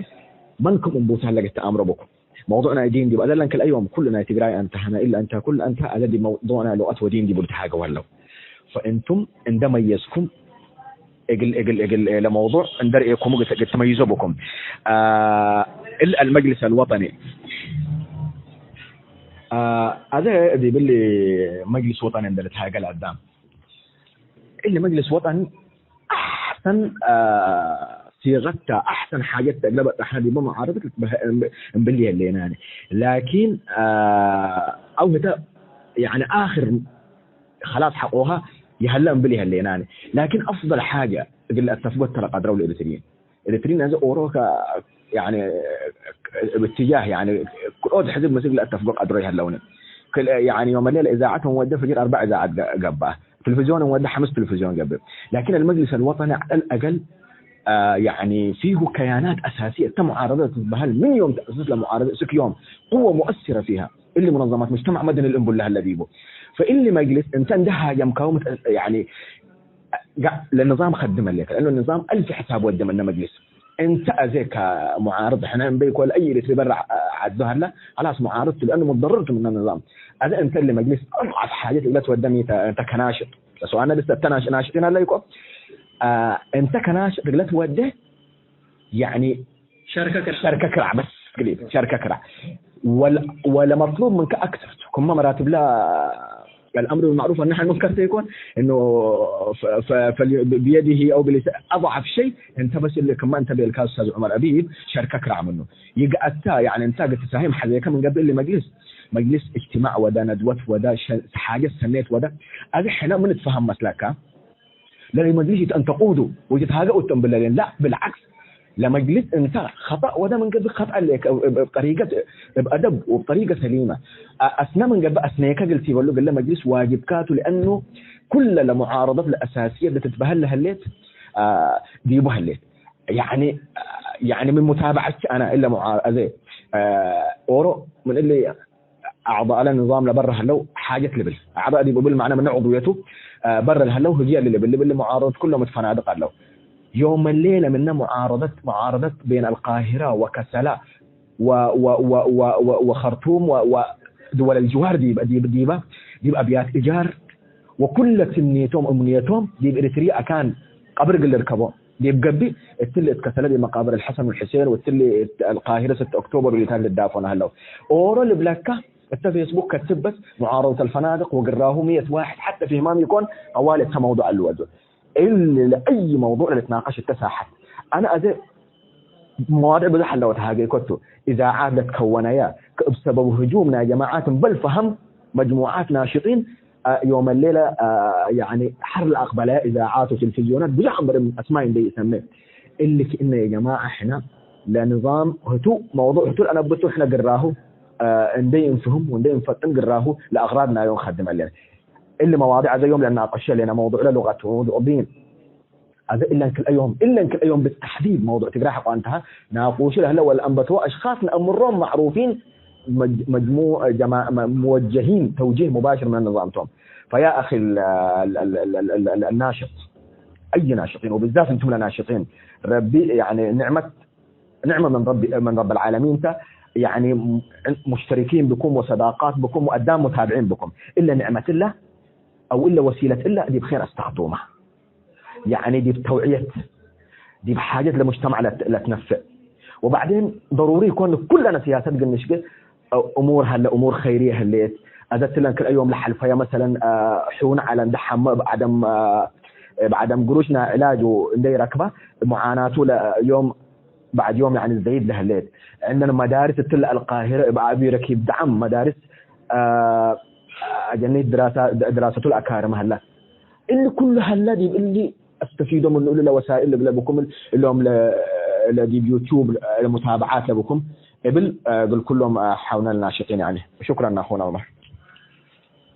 መን ክም እንቡተ ህለ እግል ተአምሮ ብኩም። መውዱዕ ናይ ዲን ዲብ አዘለን ክልአዮም ኩሉ ናይ ትግራይ አንተ፣ ሀነ እሊ አንተ፣ ኩሉ አንተ አዘ ዲብ መውዱዕ ናይ ሉቀት ወዲን ዲቡ ልትሃገው ህለው። ፈእንቱም እንደ መየዝኩም እግል፣ እግል፣ እግል ለመውዱዕ እንደ ርኤኩም እግል፣ እግል ትመይዞ ብኩም። አ፣ እል አልመጅልስ አልወጠኒ። አ፣ አዘ ዲብ እሊ መጅልስ ወጠኒ እንደ ልትሃገ ለአዳም። እሊ መጅልስ ወጠኒ አሕሰን፣ አ፣ ሲገት ተ፣ አሕሰን ሓጀት ተ እግለ በጽሐነ ዲቡ መዓረደት ልትበሀ-፣ እምብል ይህሌናኒ። ላኪን፣ አ፣ አው ህተ፣ ያኒ፣ አክር ከላስ ሐቆሃ ይሀለ እምብል ይሀሌናኒ። ላኪን አፍደል ሓጀ እግል ለአተፍጎ እተ ለቀድረው ለኤሪትርዪን። ኤሪትርዪን አዜ ኦሮ ከ-፣ ያኒ፣ እብ እትጃህ፣ ያኒ፣ ክልኦት ሕዝብ ምስል ለአተፍጎ ቀድሮ ይሀለውኒ። ክል-፣ ያኒ፣ ዮም ሌለ እዛዐት ምን ወደ ፍጅር አርበዕ እዛዐት ገ-፣ ገብአ። ትልፍዝዮን ምን ወደ ሐምስ ትልፍዝዮን ገብእ። ላኪን አልመጅልስ አልወጠኒ ዐለ አልአገል፣ አ፣ ያኒ፣ ፊሁ ከያናት አሳስየ። እተ ሙዓረደት ትትበሀል ምን ዮም ተአሰስ ለሙዓረደት እስክ ዮም ቅወ ሙአሲረ ፊሃ። እሊ ሙነዘማት ሙጅተማዕ መደኒ ልእንቡል ለሀለ ዲቡ። ፈእሊ መጅልስ እንተ እንደ ሃጀምካሁ ምት-፣ ያኒ፣ ጋ-፣ ለንዛም ከድም ህሌት። ለአኑ ንዛም አልፍ ሕሳብ ወደ ምነ መጅልስ። እንተ አዜ ከሙዓርድ ሕነ እንበይ ኮለ አይ ኤሪትሪ በረ ዐዱ ሀለ፣ ኸላስ ሙዓርድ ቱ፣ ለአኑ ሙደርር ቱ ምነ ንዛም። አዜ እንተ እሊ መጅልስ አድዐፍ ሓጀት እግለ ትወደ ሚ ተ-፣ እንተ ከናሽጥ። ለሰዋነ ልስተ እተ ናሽ-፣ ናሽጢን ሀለ ይቆ። አ፣ እንተ ከናሽጥ እግለ ትወደ፣ ያኒ ሸርከ ክራዕ። ሸርከ ክራዕ በስ ግሌ፣ ሸርከ ክራዕ። ወለ-፣ ወለመጥሉብ ምንከ አክተር ቱ። ክመ መራትብለ አልአምር ቢልማዕሩፍ ወነህይ ዐን ሙንከር ተ ይኮን፣ እኑ ፈ-፣ ፈ-፣ ፈል-፣ ብ-፣ ብየዲሂ አው ብሊሳ-፣ አድዐፍ ሸይ እንተ በስ እሊ ክመ እንተ ቤልካ ኡስታዝ ዑመር አቢብ ሸርከ ክራዕ ምኑ። ይግአታ፣ ያኒ እንተ እግል ትሳሂም ሐዜከ ምን ገብእ እሊ መጅልስ፣ መጅልስ እጅትማዕ ወደ፣ ነድወት ወደ፣ ሸ-፣ ሓጀት ሰኔት ወደ፣ አዜ ሕነ ምን እትፈሀም መስለካ? ለመጅልስ ይትአንተቁዱ ወይትትሃገኡ እቶም ብለሌን። ላ፣ ብልዓክስ፣ ለመጅልስ እንተ ኸጠእ ወደ ምን ገብእ ኸጠእ ሌከ፣ እብ፣ እብ፣ እብ ጠሪቀት፣ እብ አደብ ወእብ ጠሪቀት ሰሊመ፣ አ-፣ አስነ ምን ገብእ አስኔከ እግል ቲበሉ እግለ መጅልስ ዋጅብካቱ፣ ለአኑ ኩለ ለሙዓረደት ለአሳስየት ለትትበሀል ለህሌት፣ አ፣ ዲቡ ህሌት። ያኒ፣ ያኒ ምን ሙታበዐት አነ እለ ሙዓ-፣ አዜ፣ አ፣ ኦሮ ምን እሊ አዕዳእ ለንዛም ለበረ ህለው ሓጀት ልብል። አዕዳእ ዲብ እብል መዕነ ምነ ዑድውየቱ፣ አ፣ በረ ለህለው ህግየ እሊ ልብል፣ ልብል ሙዓረደት ኩሎም እት ፈናድቅ ዐለው። ዮም ሌለ ምነ ሙዓረደት፣ ሙዓረደት ቤን አልቃሂራ ወከሰላ ወ-፣ ወ-፣ ወ-፣ ወ-፣ ወ-፣ ወኸርቱም ወ-፣ ወድወል አልጅዋር ዲብ፣ ዲብ፣ ዲበ፣ ዲብ አብያት እጃር ወኩለ ትምኔቶም እምንየቶም ዲብ ኤሪትርየ አካን ቀብር እግል ልርከቦ። ዲብ ገብእ፣ እትሊ እት ከሰለ ዲብ መቃብር አልሐሰን ወልሕሴን፣ ወእትሊ እት አልቃሂረ ስተ ኦክቶበር ወዲታት ልዳፎነ ህለው። ኦሮ ልብለካ፣ እተ ፌስቡክ ከትብ በስ፣ ሙዓረደት አልፈናድቅ ወግራሁ ምየት ዋሕድ ሐተ ፊህማም ኢኮን፣ ጠዋሊ እተ መውዱዕ አልወዱ። እሊ ለአይ መውዱዕ ለልትናቀሽ እተ ሳሐት። አነ አዜ መዋድዕ ብዞሕ ሀለው ተሃጌኮቱ፣ ኢዛዓት ለትከወነያ፣ ከእብ ሰበቡ ህጁም ናይ ጀማዓት እምበል ፈሀም መጅሙዓት ናሽጢን፣ አ፣ ዮም ሌለ፣ አ፣ ያኒ ሐር ለአቅበለያ ኢዛዓት ወትልፍዝዮናት ብዙሕ እምበል አስማይ እንዴ ይሰሜ። እሊ ክእነ የጀማዐ ሕነ ለንዛም ህቱ መውዱዕ ህቱ ለአነብቱ ሕነ ግራሁ፣ አ፣ እንዴ እንፍህም ወእንዴ እንፈጥን ግራሁ ለአቅራድ ናዩ እንከድም ዐሌነ። እሊ መዋዲዕ አዜ ዮም ለናቀሾ ሌነ መውዱዕ ለሉቀት ወመውዱዕ ዲን። አዜ እለን ክልአዮም፣ እለን ክልአዮም ብተሕዲድ መውዱዕ ትግራይ ሐቆ አንተሃ ናቁሹ ለህለ ወለአንበትዎ አሽኻስ ነአምሮም ማዕሩፊን መጅ-፣ መጅሙ-፣ ጀማ-፣ መ-፣ ሙወጀሂን ተውጂህ ሙባሽር ምን ንዛም ቶም። ፈያ አኺ ል-፣ ል-፣ ናሽጥ፣ አይ ናሽጢን ወብዛት እንቱም ለናሽጢን ረቢ ያኒ ንዕመት ንዕመ ምን ረቢ፣ ምን ረብ አልዓለሚን ተ፣ ያኒ ሙሽተሪኪን ብኩም ወሰዳቃት ብኩም ወአዳም ሙታብዒን ብኩም። እለ ንዕመት እለ አው እለ ወሲለት እለ ዲብ ኼር አስተክዱማ። ያኒ ዲብ ተውዕየት፣ ዲብ ሓጀት ለሙጅተማዕ ለት-፣ ለትነፍዕ። ወባዕዴን ደሩሪ ኢኮን ኩለነ ሲያሰት ግንሽገ እሙር ሀለ፣ እሙር ኸይርየ ህሌት፣ አዘ እትለን ክልኤ ዮም ለሐልፈየ፣ መሰለን፣ አ፣ ሑን ዐለ እንደ ሐመ እብ ዐደም፣ አ፣ እብ ዐደም ግሩሽ ናይ ዕላጅ ወእንዴ ረክበ፣ ሙዓናቱ ለዮም በዕድ ዮም፣ ያኒ፣ ዘይድ ለህሌት። ዕንደን መዳርስ እትለ አልቃሂረ እብ አቢ ረኪብ ደዓም መዳርስ፣ አ፣ አጀኒት ድራሳ፣ ድራሰቱ ለአካርመ ሀለ። እሊ ኩሉ ሀለ ዲብ እሊ አስተፊዶ ምኑ እሉ ለወሳኢል እግለ ብኩም እሎም ለ-፣ ለዲብ ዩቱብ ለሙታብዓት ለብኩም እብል፣ አ፣ እግል ኩሎም፣ አ፣ ሐውነ ለናሽጢን፣ ያኒ። ሹክረን አኹና ዑመር።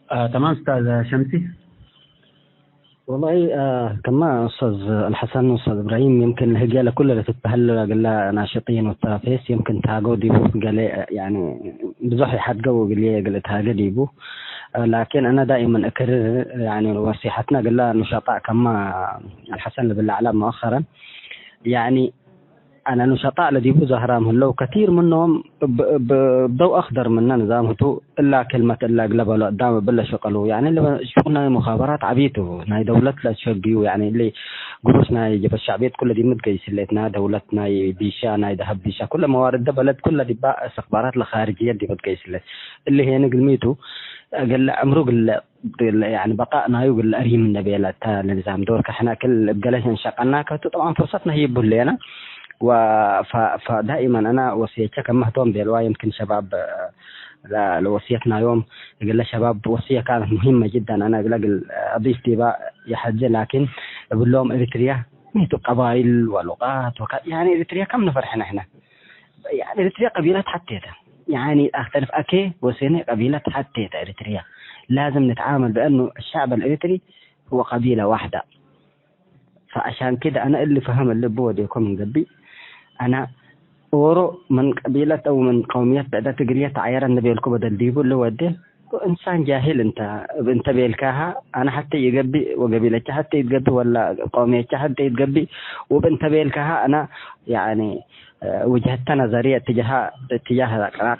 አ፣ ተማም ኡስታዝ ሸምሲ። ወላሂ፣ አ፣ ከማ ኡስታዝ አልሐሰን ወኡስታዝ እብራሂም፣ የምክን ህግየ ለኩለ ለትትበሀል እግለ ናሽጢን ወታፌስ የምክን ታገው ዲቡ ገሌ፣ ያኒ፣ ብዙሕ ይሐድገው እግልዬ እግል እትሃገ ዲቡ። አ፣ ላኪን አነ ዳኢመን እክርር፣ ያኒ፣ ወሲሐትነ እግለ ኑሸጣእ ከማ አልሐሰን ልብል ለዐለ መአኸረን፣ ያኒ፣ አነ ኑሸጣእ ለዲቡ ዛህራም ህለው፣ ከቲር ምኖም እብ፣ እብ፣ እብ ደው አክደር ምነ ንዛም ህቱ፣ እላ ክልመት እላ እግለ በሎ አዳም እብለ ሽቀሉ። ያኒ ለበ-፣ ሹቅ ናይ ሙኻበራት ዐቢ ቱ፣ ናይ ደውለት ለትሸግዩ፣ ያኒ እሊ ግሩሽ ናይ ጀብሀት ሸዕብየት ኩለ ዲብ ምትገይስ ህሌት፣ ናይ ደውለት ናይ ቢሻ፣ ናይ ደሀብ ቢሻ፣ ኩለ መዋርደ በለድ ኩለ ዲባ እስትኽባራት ለኻርጅየት ዲብ ትገይስ ህሌት። እሊ ሄኒ ግልሚቱ፣ እግለ ዕምሩ ግለ ያኒ በቃእ ናዩ እግል አሪም እንዴ ቤለ እተ ለንዛም ዶርከ ሕነ ክል እብ ገሌ እንሸቀናከ ቱ ጠብዓን ፍርሰት ነህይቡ ህሌነ። ወ-፣ ፈ-፣ ፈ-፣ ዳኢመን አነ ወስየቼ ከመ ህቶም ቤልዋ፣ የምክን ሸባብ ለ-፣ ለወስየት ናዮም እግለ ሸባብ ወስየ ካነት ሙሂመ ጅደን። አነ እግለ እግል አዲፍ ዲባ የሐዜ፣ ላኪን እብሎም ኤሪትርያ ሚቱ ቀባይል ወሉቃት ወካ-፣ ያኒ ኤሪትርያ ከም ነፈር ሕነ ሕነ ያኒ ኤሪትርያ ቀቢለት ሐቴ ተ። ያኒ አክተልፍ አኬ ወሴነ ቀቢለት ሐቴ ተ ኤሪትርያ። ላዝም ንትዓመል ብአኑ الشعب الإريتري هو قبيلة واحدة። ፈአሻን ክደ አነ እሊ ፈሀም እሊ እቡ ወዴኮ ምን ገብእ፣ አነ ኦሮ ምን ቀቢለት አው ምን ቀውምየት ብዕደት እግልዬ ተዐየረ እንዴ ቤልኩ በደል ዲቡ እሊ ወዴ። እንሳን ጃሂል እንተ፣ እብ እንተ ቤልካሀ አነ ሐቴ ኢገብእ ወገቢለቼ ሐቴ ኢትገብእ ወላ ቀውምየቼ ሐቴ ኢትገብእ፣ ወእብ እንተ ቤልካሀ አነ ያኒ፣ እ፣ ውጅሀተ ነዘርየ እትጀሃ፣ እትጃህ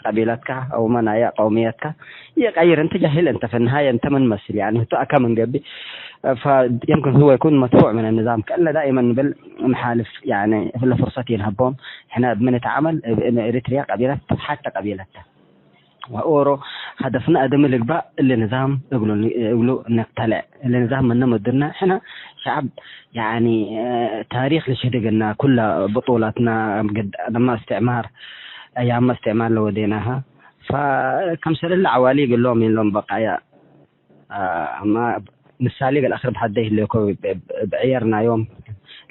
ቀቢለትከ አውመ ናየ ቀውምየትከ ኢቀይር። እንተ ጃሂል እንተ፣ ፍንሃየ እንተ ምን መስል ያኒ ህቱ አከ ምን ገብእ፣ ፈ-፣ የምክን ህወ ይኩን መድፉዕ ምን ንዛም ከእለ ዳኢመን ንብል ንሓልፍ ያኒ እለ ፍርሰት ኢንሀቦም። ሕነ እብ ምን ንትዓመል እብ እነ ኤሪትርያ ቀቢለት ሐተ ቀቢለተ። ወኦሮ ሀደፍነ አደሚ ልግባእ እሊ ንዛም እግሉ፣ እግሉ ነቅተለዕ። እሊ ንዛም ምነ ምድርነ ሕነ ሸዐብ፣ ያኒ፣ ታሪክ ልሽህድ እግልነ፣ ኩለ ብጡላትነ፣ ግድ፣ ለማ እስትዕማር፣ አያመ እስትዕማር ለወዴናሀ፣ ፈከምሰል እሊ ዐዋሊ እግሎም ምን ሎም በቃያ፣ አ፣ አማ ምሳሌ እግል አክርብ ሐደ ህሌኮ እብ፣ እብ፣ እብ ዕየር ናዮም።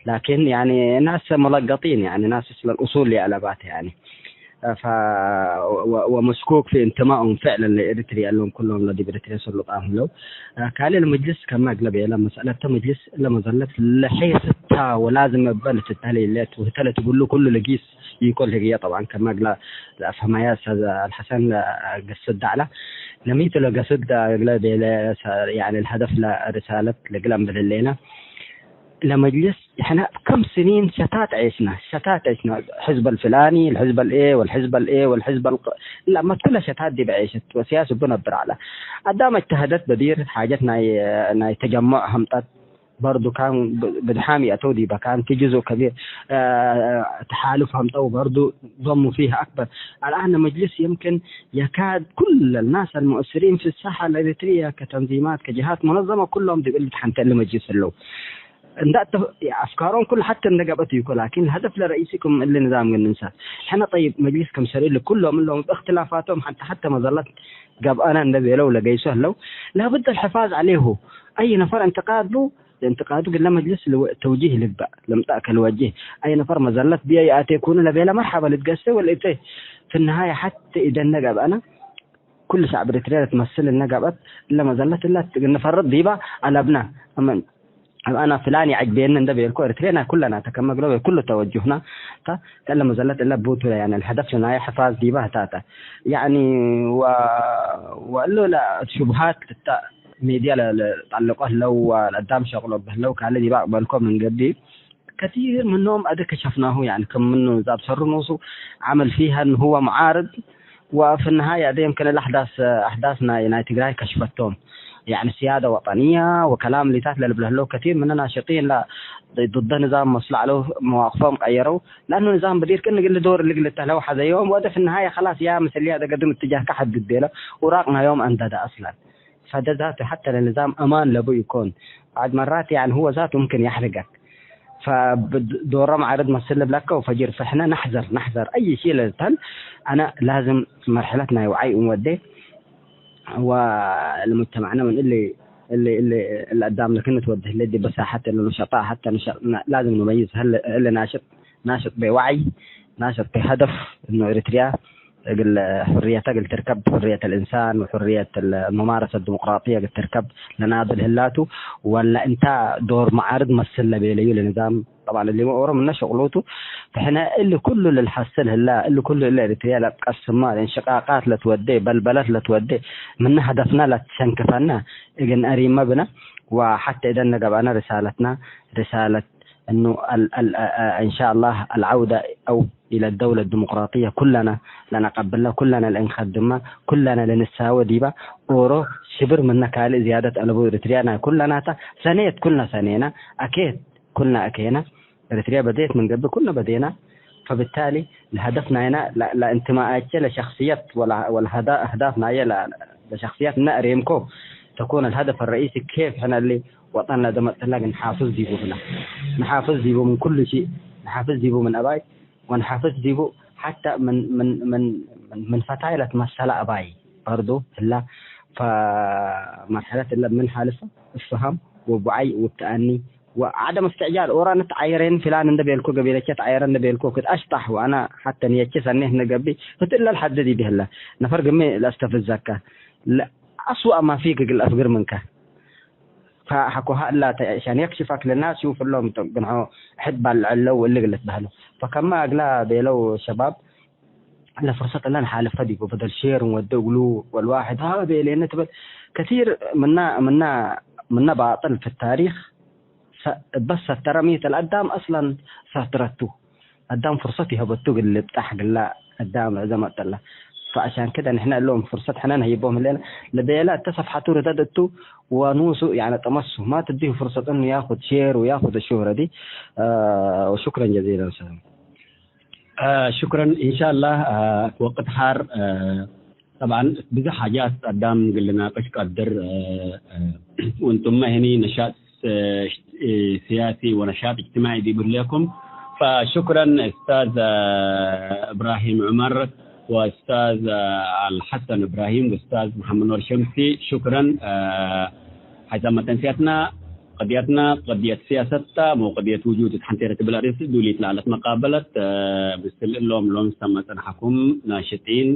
ላኪን፣ ያኒ፣ ናስ ሙለገጢን፣ ያኒ፣ ናስ እስለ الأصول ለአለባት፣ ያኒ። ፈ-፣ ወ-፣ ወመስኩክ ፊ እንትማኡም ፍዕለን ለኤሪትርያ እሎም ኩሎም ለዲብ ኤሪትርያ ሰሉጣን ህለው። ካልእ ለመጅልስ ከመ እግለ ቤለ፣ መሰአለተ መጅልስ ለመዘለት ለሐይስ እታ ወላዝም እበ ልትተህሌ ሌት ወህተ ለትብሉ ኩሉ ለጊስ ኢኮል ህግየ። ጠብዓን ከመ እግለ ለአፍሀማየ ኡስታዝ አልሐሰን ገስድ ዐለ። ለሚቱ ለገስድ እግለ ቤለ ሰ-፣ ያኒ ለሀደፍ ለርሳለት ለእግለ እምብል ህሌነ። ለመጅልስ፣ ሕነ ከም ስኒን ሸታት ዔሽነ፣ ሸታት ዔሽነ። ሕዝብ አልፍላኒ፣ ለሕዝብ አልኤ፣ ወልሕዝብ አልኤ፣ ወልሕዝብ አልቅ-፣ ለአመት ኩለ ሸታት ዲብ ዔሸት ወስያስ እቡ ነብር ዐለ። አዳም እጅተሀደት በዲር ሓጀት ናይ፣ ናይ ተጀሙዕ ሀምጠት በርዱ ካን ብ-፣ ብድሓም ይአተው ዲበ ካን ቲ ጅዙእ ከቢር፣ አ፣ ተሓሉፍ ሀምጠው በርዱ ضموا فيها أكبر. الآن መጅልስ የምክን የካድ ኩል الناس المؤثرين في الساحة الإريترية كتنظيمات كجهات منظمة ኩሎም ዲብ እሊ ተሐንተ እሊ መጅልስ ህለው። እንደ አተ-፣ አፍካሮም ኩሉ ሐተ እንደ ገብአት ይኮ፣ ላኪን ለሀደፍ ለረኢሲ ክም እሊ ንዛም ግን ንንሳት። ሕነ ጠይብ መጅሊስ ክምሰል እሊ ኩሎም እሎም እብ እክትላፋቶም ሐንተ ሐተ መዘለት ገብአነ እንደ ቤለው ለገይሶ ህለው፣ ላብድ አልሕፋዝ ዐሌሁ። አይ ነፈር እንትቃዱ፣ ለእንትቃዱ ግለ መጅሊስ ልወ-፣ ተውጂህ ልግበእ፣ ለምጣእ ከልወጅህ። አይ ነፈር መዘለት ብየ ይአቴኩኑ ለቤለ መርሐበ ልትገሴ ወለእቴ። ፊ ነሃየ ሐተ ኢደነ ገብአነ፣ ኩሉ ሸዕብ ኤሪትርያ ለትመስል እነ ገብአት፣ እለ መዘለት እለ ንፈርጥ ዲባ አለብነ። አመን፣ አብ አና ፍላን ይዐጅቤኒ እንደ ቤልኮ፣ ኤሪትርያ ናይ ኩለና ተ፣ ከመ እግለ ወኩሉ ተወጁህና ተ፣ ከእለ መዘለት እለ ቡቱ፣ ያኒ፣ ለሀደፍ ናየ ሕፋዝ ዲባ ህታተ። ያኒ፣ ወ-፣ ወእሉ ለሹብሃት እተ ሚድያ ለ-፣ ለጠልቆ ህለው፣ ወለአዳም ሸቅሎ በህለው፣ ካለ ዲባ አቅበልኮ ምን ገብእ፣ ከቲር ምኖም አደ ከሸፍናሁ፣ ያኒ ክም ምኑ ዛብ ሰሩ ኖሱ ዐምል ፊሀ እኑ ሁወ ሙዓርድ፣ ወፊ ነሃየ አደ የምክን ለአሕዳስ፣ አሕዳስ ናይ፣ ናይ ትግራይ ከሽፈቶም። ያኒ ስያደ ወጠንየ ወከላም ሊታት ለልብለ ህለው ከቲር ምነ ናሽጢን ለ-፣ ድደ ንዛም መስሎ ዐለው መዋቅፎም ቀየረው። ለአኑ ንዛም በዲር ክእን እግል ዶር እግል ልተህለው ሐዘዮም። ወአደ ፊ ነሃየ ከላስ ያ ምስልየ አደ ገድም እትጃህከ ሐድድ ቤለ ውራቅ ናዮም አንደደ አስለን። ፈደ ዛቱ ሐተ ለንዛም አማን ለቡ ኢኮን። بعض مرات يعني هو ذاته ممكن يحرقك. ፈዶረ መዓርድ መስል ልብለከ ወፈጅር፣ ፈሕነ ነሕዘር፣ ነሕዘር አይ ሺ ለልተን። አነ ላዝም መርሐለት ናይ ወዓይ እንወዴ ወለሙጅተማዕነ ምን እሊ፣ እሊ፣ እሊ፣ እሊ አዳም ለክን ትወዴ ህሌ ዲበ ሳሐት እሊ ነሸጣ ሐተ ነሸ-፣ ላዝም ንመይዝ ህለ፣ እሊ ናሽጥ ናሽጥ ቤ ወዐይ፣ ናሽጥ ቤ ሀደፍ እኑ ኤሪትሪያ እግል ሕርየተ እግል ትርከብ፣ ሕርየት ልእንሳን ወሕርየት ሙማረሰት ዲሞቅራጥየ እግል ትርከብ ለናድል ህላቱ፣ ወለ እንታ ዶር መዓርድ መስል ለቤለዩ ለንዛም። ጠብዓን እሊመ ኦሮ ምነ ሸቅሉቱ፣ ፈሕነ እሊ ኩሉ ለልሐስል ህላ፣ እሊ ኩሉ እለ ኤሪትሪያ ለትቀስማ፣ ለእንሽቃቃት ለትወዴ፣ በልበለት ለትወዴ፣ ምነ ሀደፍና ለትሸንክፈና እግል ነአሪመ ብነ፣ ወሐቴ እደነ ገብአነ ርሳለትና፣ ርሳለት እኑ አል-፣ አል-፣ አ-፣ አ-፣ እንሻአላህ አልዐውደ አው ኢለ ደውለት ዲሞቅራጥየ ኩለነ ለነቀብለ፣ ኩለነ ለእንከድመ፣ ኩለነ ለንሳወ ዲበ ኦሮ ሽብር ምነ ካልእ ዝያደት አለቡ። ኤሪትርያ ናይ ኩለናተ ሰኔት፣ ኩልነ ሰኔነ፣ አኬት ኩልነ አኬነ። ኤሪትርያ በዴት ምን ገብእ ኩልነ በዴና። ፈብታሊ ለሀደፍ ናይና ለ-፣ ለእንትማአቼ ለሸክስየት ወለ-፣ ወለሀዳ-፣ አህዳፍ ናየ ለ-፣ ለሸክስየት እነ አሬምኮ ተኩን አልሀደፍ አረኢሲ ኬፍ ሕነ እሊ ወጠን ለደመጥለ ግን ንሓፍዝ ዲቡ ብነ። ንሓፍዝ ዲቡ ምን ኩሉ ሺእ። ንሓፍዝ ዲቡ ምን አባይ ወንሓፍዝ ዲቡ ሐታ ምን፣ ምን፣ ምን፣ ምን፣ ምን ፈታይ ለትመሰለ አባይ በርዱ ህላ። ፈመርሐለት እለ ምን ሐልፈ እብ ፈሀም ወቡዓይ ወብተአኒ ወዐደም እስትዕጃል። ኦረ አነ ተዓየሬን ፍላን እንደ ቤልኮ ገቢለቼ ተዓየረ እንደ ቤልኮ ክድ አሽጣሕ ወአነ ሐተ ንየቼ ሰኔህ እንደ ገብእ ህት እለ ለሐድድ ይቤህለ ነፈር ግሜ ለአስተፍዘከ ለአስወአ ማ ፊክ እግል አፍግር ምንከ። ፈሐቆሀ እላ ተ-፣ ሸን የክሽፈክ ለናስ ሹፍ እሎም ግንሖ ሕድ ባልዐለው እሊ እግል ልትበህሎ። ፈከማ እግላ ቤለው ሸባብ ለፍርሰት እለ ነሓልፈ ዲቡ በደል ሼር እንወዴ እግሉ ወልዋሕድ ሀ ቤሌነ ትብል ከቲር ምና፣ ምና፣ ምነ ባጥል ፊ ታሪክ ሰ-፣ እበ ሰተረ ሚ ተ ለአዳም አስለን ሰትረቱ። አዳም ፍርሰት ይሀበቱ እግል ልብጣሕ ግላ አዳም እዘ መጠላ። ፈአሻን ክደ ንሕነ እሎም ፍርሰት ሕነ ነህይቦም ህሌነ። ለቤለ እተ ሰፍሐቱ ርደድ እቱ ወኑሱ ያነ ጠመሱ። ማ ትዲሁ ፍርሰት እኑ ያኹድ ሼር ወያኹድ ሹህረ ዲ። አ፣ ወሹክረን ጀዚለን ሰላም። አ፣ ሹክረን። ኢንሻአላህ፣ አ፣ ወቅት ሐር፣ አ፣ ጠብዓን፣ ብዙሕ ሓጃት አዳም እግል ልናቅሽ ቀድር፣ እ፣ እ፣ ወእንቱመ ህኒ ነሻጥ፣ እ፣ እ፣ ስያሲ ወነሻጥ እጅትማዒ ዲብ ህሌኩም። ፈሹክረን እስታዝ፣ እ፣ እብራሂም ዑመር ወእስታዝ፣ እ፣ አልሐሰን እብራሂም ወእስታዝ መሐመድ ኑር ሸምሲ፣ ሹክረን። እ፣ ሐይሳም መተንስያትና፣ ቅድየትና ቅድየት ስያሰት ተ፣ ሞ ቅድየት ውጁድ እት ሐንቴ ትብል አርእስ ዱሊት ለዐለት መቃበለት፣ እ፣ ምስል እሎም ሎም ሰመ ጸንሐኩም ናሽጢን፣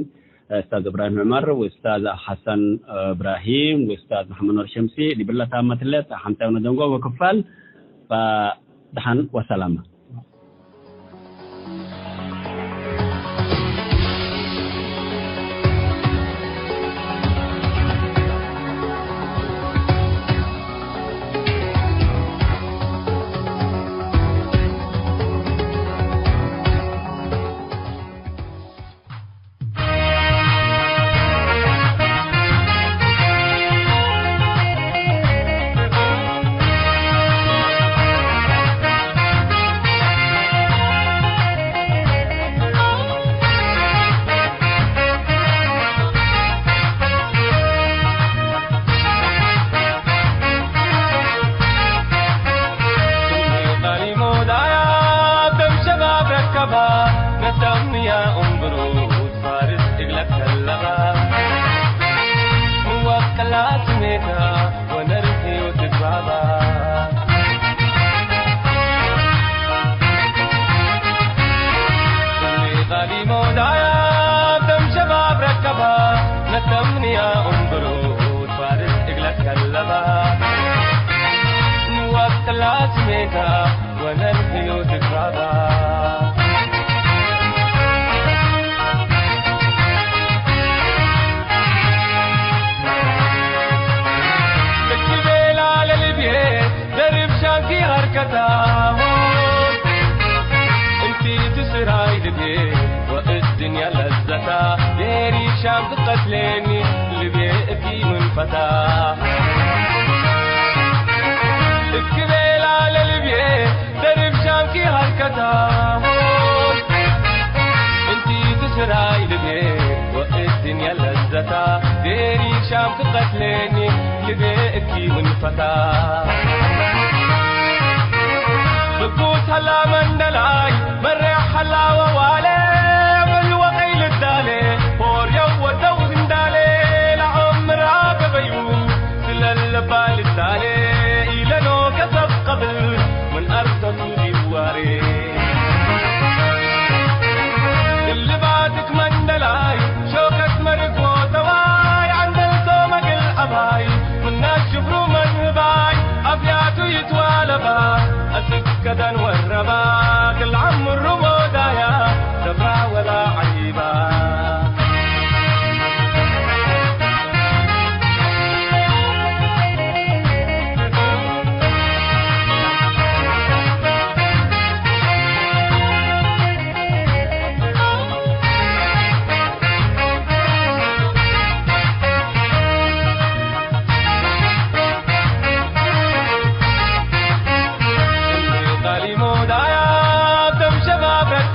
እስታዝ እብራሂም ዑመር ወእስታዝ ሐሰን እብራሂም ወእስታዝ መሐመድ ኑር ሸምሲ ዲብለ ታመትለ ሐምሳይ ወነደንጎ ወክፋል። ፈደሐን ወሰላመ።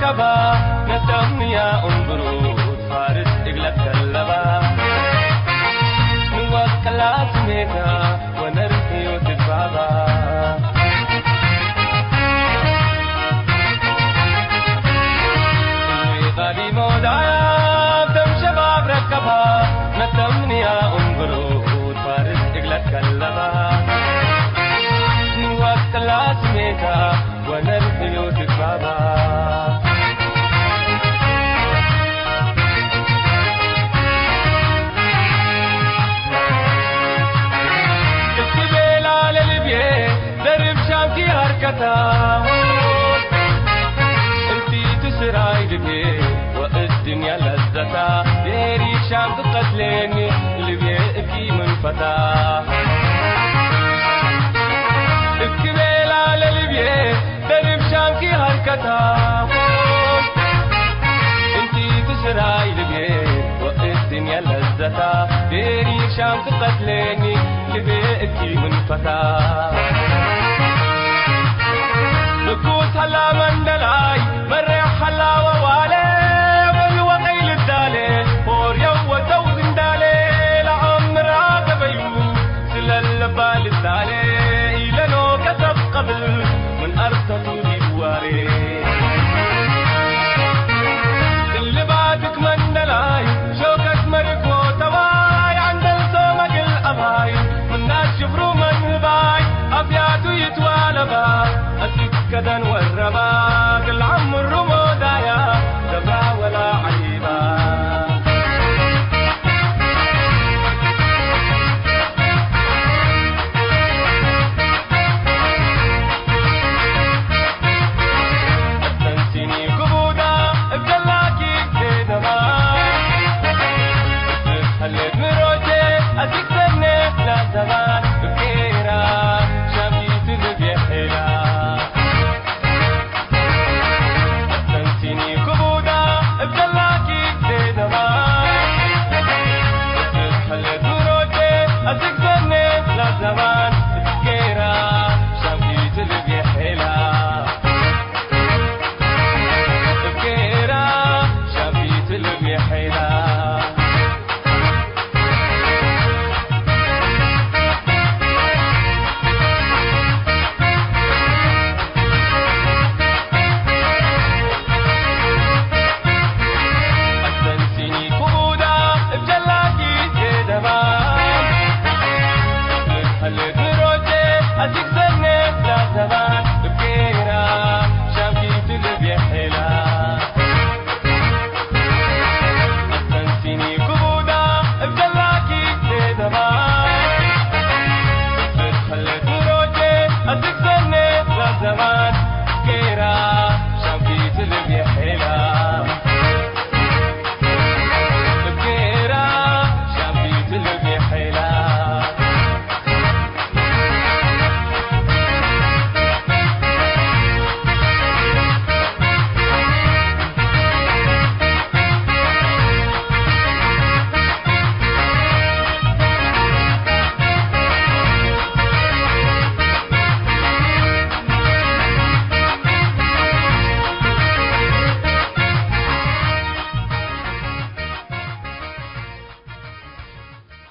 ነተምንያ እምብሩት ፋርስ እግለ ከለባ፣ ንወቅላ ስሜታ ወነርህዮ ትግባባ። እሊ ቃዲሞ ዳያብ ደም ሸባብ ረከባ፣ ነተምንያ እምብሩት ፋርስ እግለ ከለባ፣ ንወቅላ ስሜታ ወነርህዮ ትግባባ። እት ቤላ ለልብዬ ደርብ ሻምኪ ሀርከታ፣ እንቲ ትስራይ ልብዬ ወእት ድንያ ለዘታ፣ ዴሪ ሻምኪ ቀትሌኒ ልብዬ እኪ ምን ፈታ። እክ ቤላ ለልብዬ ደርብ ሻምኪ ሀርከታ፣ እንቲ ትስራይ ልብዬ ወእት ድንያ ለዘታ፣ ዴሪ ሻምኪ ቀትሌኒ ልብዬ እኪ ምን ፈታ። ብኩት ሀላ መንደላይ መሬሕ ሀላ ወዋሌ፣ ወል ወቀይ ልዳሌ ሆርየው ወተው ዝንዳሌ፣ ለአምራ ገበዩ ስለለባ ልዳሌ፣ ኢለኖ ከሰብ ቀብል ምን አርሰቱ ዲዋሬ። እልባትክ መንደላይ ሾከት መርኮ ተዋይ፣ አንደልሶ መግል አባይ ምናት ሽፍሩ መንህባይ፣ አብያቱ ይትዋለባ፣ አሲት ከደን ወረባ፣ ክል ዐምሩ ሞዳያ፣ ገብራ ወላ ዐይባ። አስተንሲኒ ክቡዳ እብ ጀላኪ ዜደባ፣ እብ ሐሌት ምሮቼ አሲክ ሰኔ ላዘባን፣ እብ ኬራ ሻምኪ ትልብ የሔላ። አስተንሲኒ ክቡዳ እብ ጀላኪ ዜደባ፣ እብ ሐሌት ምሮቼ አሲክ ሰኔ ላዘባን፣ እብ ኬራ ሻምኪ ትልብ የሔላ። እብ ኬራ ሻምኪ ትልብ የሔላ። አስተንሲኒ ክቡዳ እብ ጀላኪ ዜደባ፣ እብ ሐሌት ምሮቼ አሲክ ሰኔ ላዘባን፣ እብ ኬራ ሻምኪ ትልብ የሔላ። አስተንሲኒ ክቡዳ እብ ጀላኪ ዜደባ፣ እብ ሐሌት ምሮቼ አሲክ ሰኔ ላዘባን፣ እብ ኬራ ሻምኪ ትልብ የሔላ። እብ ኬራ ሻምኪ ትልብ የሔላ።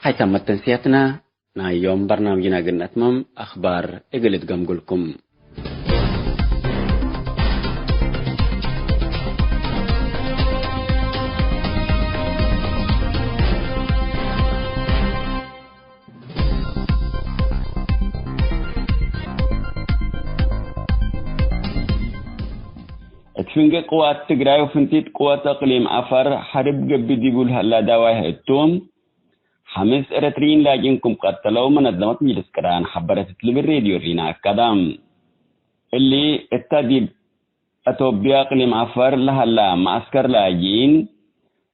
ሀይታመት ተንስያትና ናይ ዮም በርናምጅና እግል ነትመም፣ አክባር እግል እትገምጉልኩም። እት ፍንጌ ቅዋት ትግራይ ወፍንቲት ቅወት እቅሊም አፋር ሐርብ ገብእ ዲቡ ለሀላ ዳዋይህ እቱ፣ ሐምስ ኤረትርዪን ላጅኢን ክም ቀተለው መነዘመት ምጅልስ ቅራን ሐበረት እት ልብል ሬድዮ ሪና አከደ። እሊ እተ ዲብ አቶብያ እቅሊም አፋር ለሀላ መዐስከር ላጅኢን፣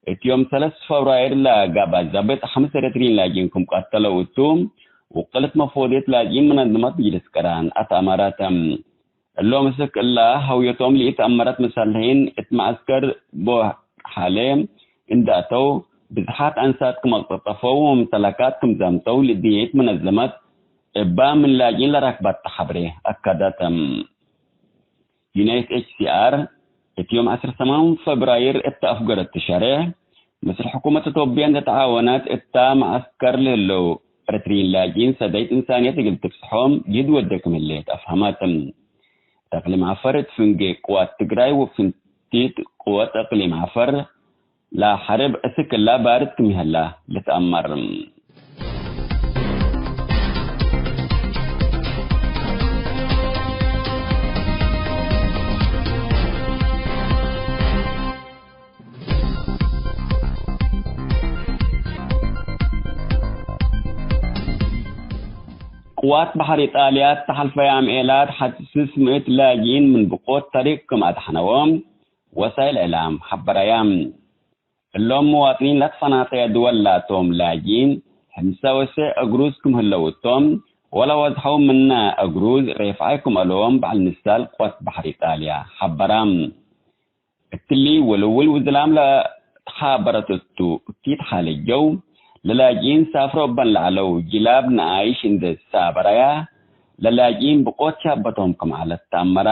እት ዮም ሰለስ ፈብራይር ለገብአ ዘብጥ ሐምስ ኤረትርዪን ላጅኢን ክም ቀተለው እቱ፣ ውቅልት መፎድየት ላጅኢን መነዘመት ምጅልስ ቅራን አትአመረት። እሎም እስክ እላ ሀውየቶም ለኢተአመረት መሰልሒን እት መዐስከር ቦሓሌ እንዴ አተው፣ ብዝሓት አንሳት ክም አቅጠጠፈው ወመምተለካት ክም ዘምተው ለእድንየት መነዘመት እባ ምን ላጅኢን ለረክበተ ሐብሬ አከደት። ዩኤንኤችሲአር እት ዮም ዐስር ሰማን ፈብራይር እተ አፍገረት ትሸሬሕ፣ ምስል ሕኩመት ኢትዮጵያ እንዴ ተዓወነት እታ መዐስከር ለህለው ኤረትርዪን ላጅኢን ሰደይት እንሳንየት እግል ትብጽሖም ጅህድ ወዴ ክም ህሌት አፍሀመት። እት አቅሊም ዐፈር እት ፍንጌ ቅዋት ትግራይ ወፍንቲት ቅወት አቅሊም ዐፈር ለሐርብ እስክ እላ ባርድ ክም ይሀላ ልትአመር። ቅዋት በሐር ኢጣልያ እተ ሐልፈየ አምዔላት ሐቲ ስስ ምእት ላጅኢን ምን ብቆት ተሪቅ ክም አድሐነዎም ወሳይል እዕላም ሐበረየ። እሎም ምዋጥኒን ለትፈናተየ ድወል ላቶም ላጅኢን፣ ሕምሰ ወሰዕ እግሩዝ ክም ህለው እቶም፣ ወለወዝሐው ምነ እግሩዝ ሬፍዓይ ክም አለዎም በዐል ንሳል ቅወት በሐር ኢጣልያ ሐበረ። እትሊ ወልውል ውዝላም ለተሓበረት እቱ፣ እኪት ሓለጀው፣ ለላጅኢን ሳፍሮ እበን ለዐለው ጅላብ ነኣይሽ እንዴ ሳበረያ፣ ለላጅኢን ብቆት ሻበቶም ክም ዐለት ተአመረ።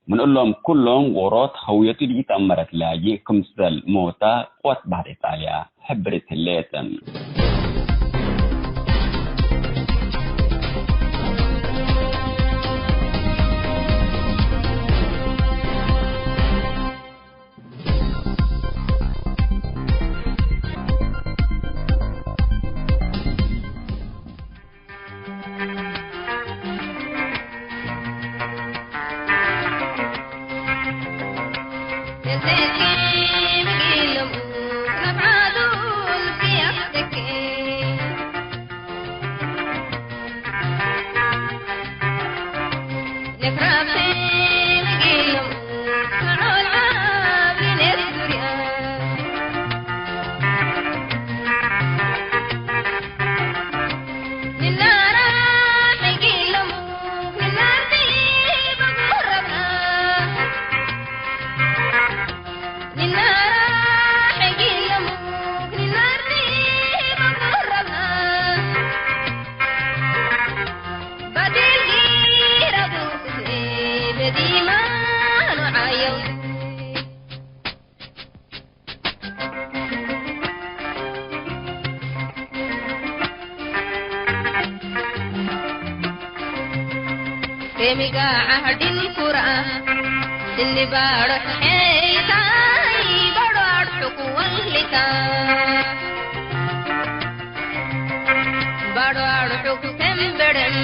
ምን እሎም ኩሎም ዎሮት ሀውየቱ ለኢተአመረት ላጂ ክምሰል ሞታ ቅወት በሐር ኢጣልያ ሕብርት ህሌት። ኬሚጋ ዐህድን ኩርአ፣ ስኒ ባሮ ሐይታይ፣ ባሮ አርሑክ ወልካ። ባሮ አርሑክ ተንበረም፣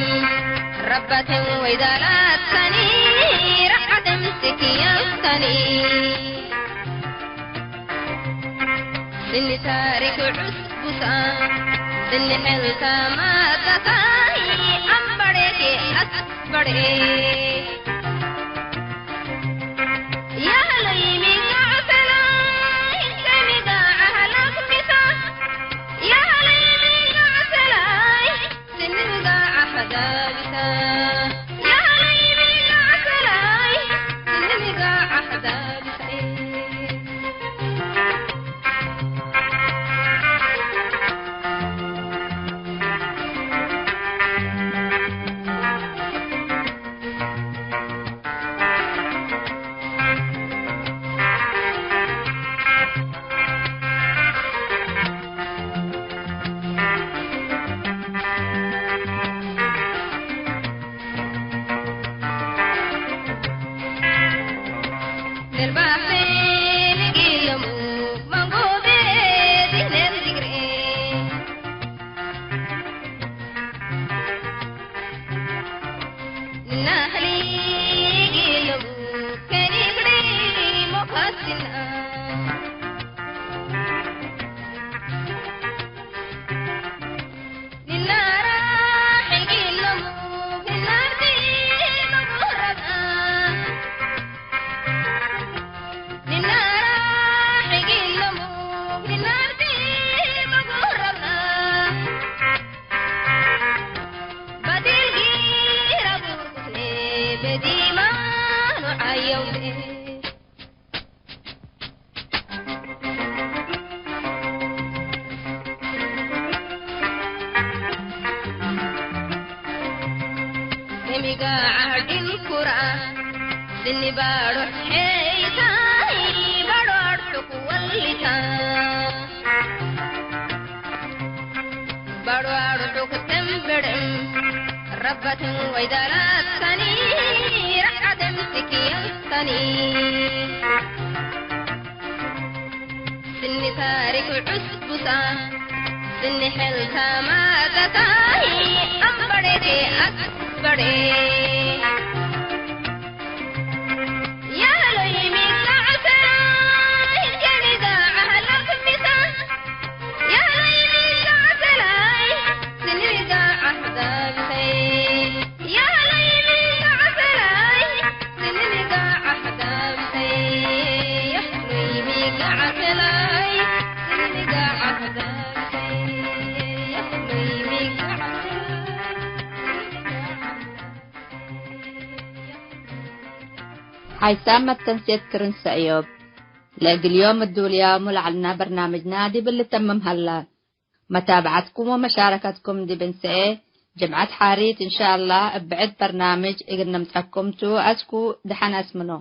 ረባትን ወይዳላትካኒ፣ ረዓደም ስክያትካኒ። ስኒ ታሪክ ዑስቡሳ፣ ስኒ ሕልካ ማታታይ፣ አምበሬኬ አስበሬ። ያህለይ ሚጋ ዐሰላይ፣ ከሚጋ አህላክ ሚሳ። ያህለይ ሚጋ ዐሰላይ፣ ስኒ ሚጋ አሕዳቢሳ። ያህለይ ሚጋ ዐሰላይ፣ ስኒ ሚጋ አሕዳቢሳ። ሊታ ባዶ አርሑ ክትንብርም ረበትን ወይደረሰኒ ረዓደም ትክየልተኒ ስኒ ታሪክ ዑስቡሳ ስኒ ሕልታ ማጠታይ አንበሬቴ አስበሬ ሓይሳም መተንሴት ክርን ሰእዮብ። ለእግል ዮም እዱልያሙ ለዐልና በርናምጅና ዲብ ልተምም ሀላ። መታብዐትኩም ወመሻረከትኩም ዲብ እንሰኤ ጅምዐት ሓሪት እንሻአላህ እብ ብዕድ በርናምጅ እግል ነምጸኩም ቱ። አስኩ ደሐን አስምኖ።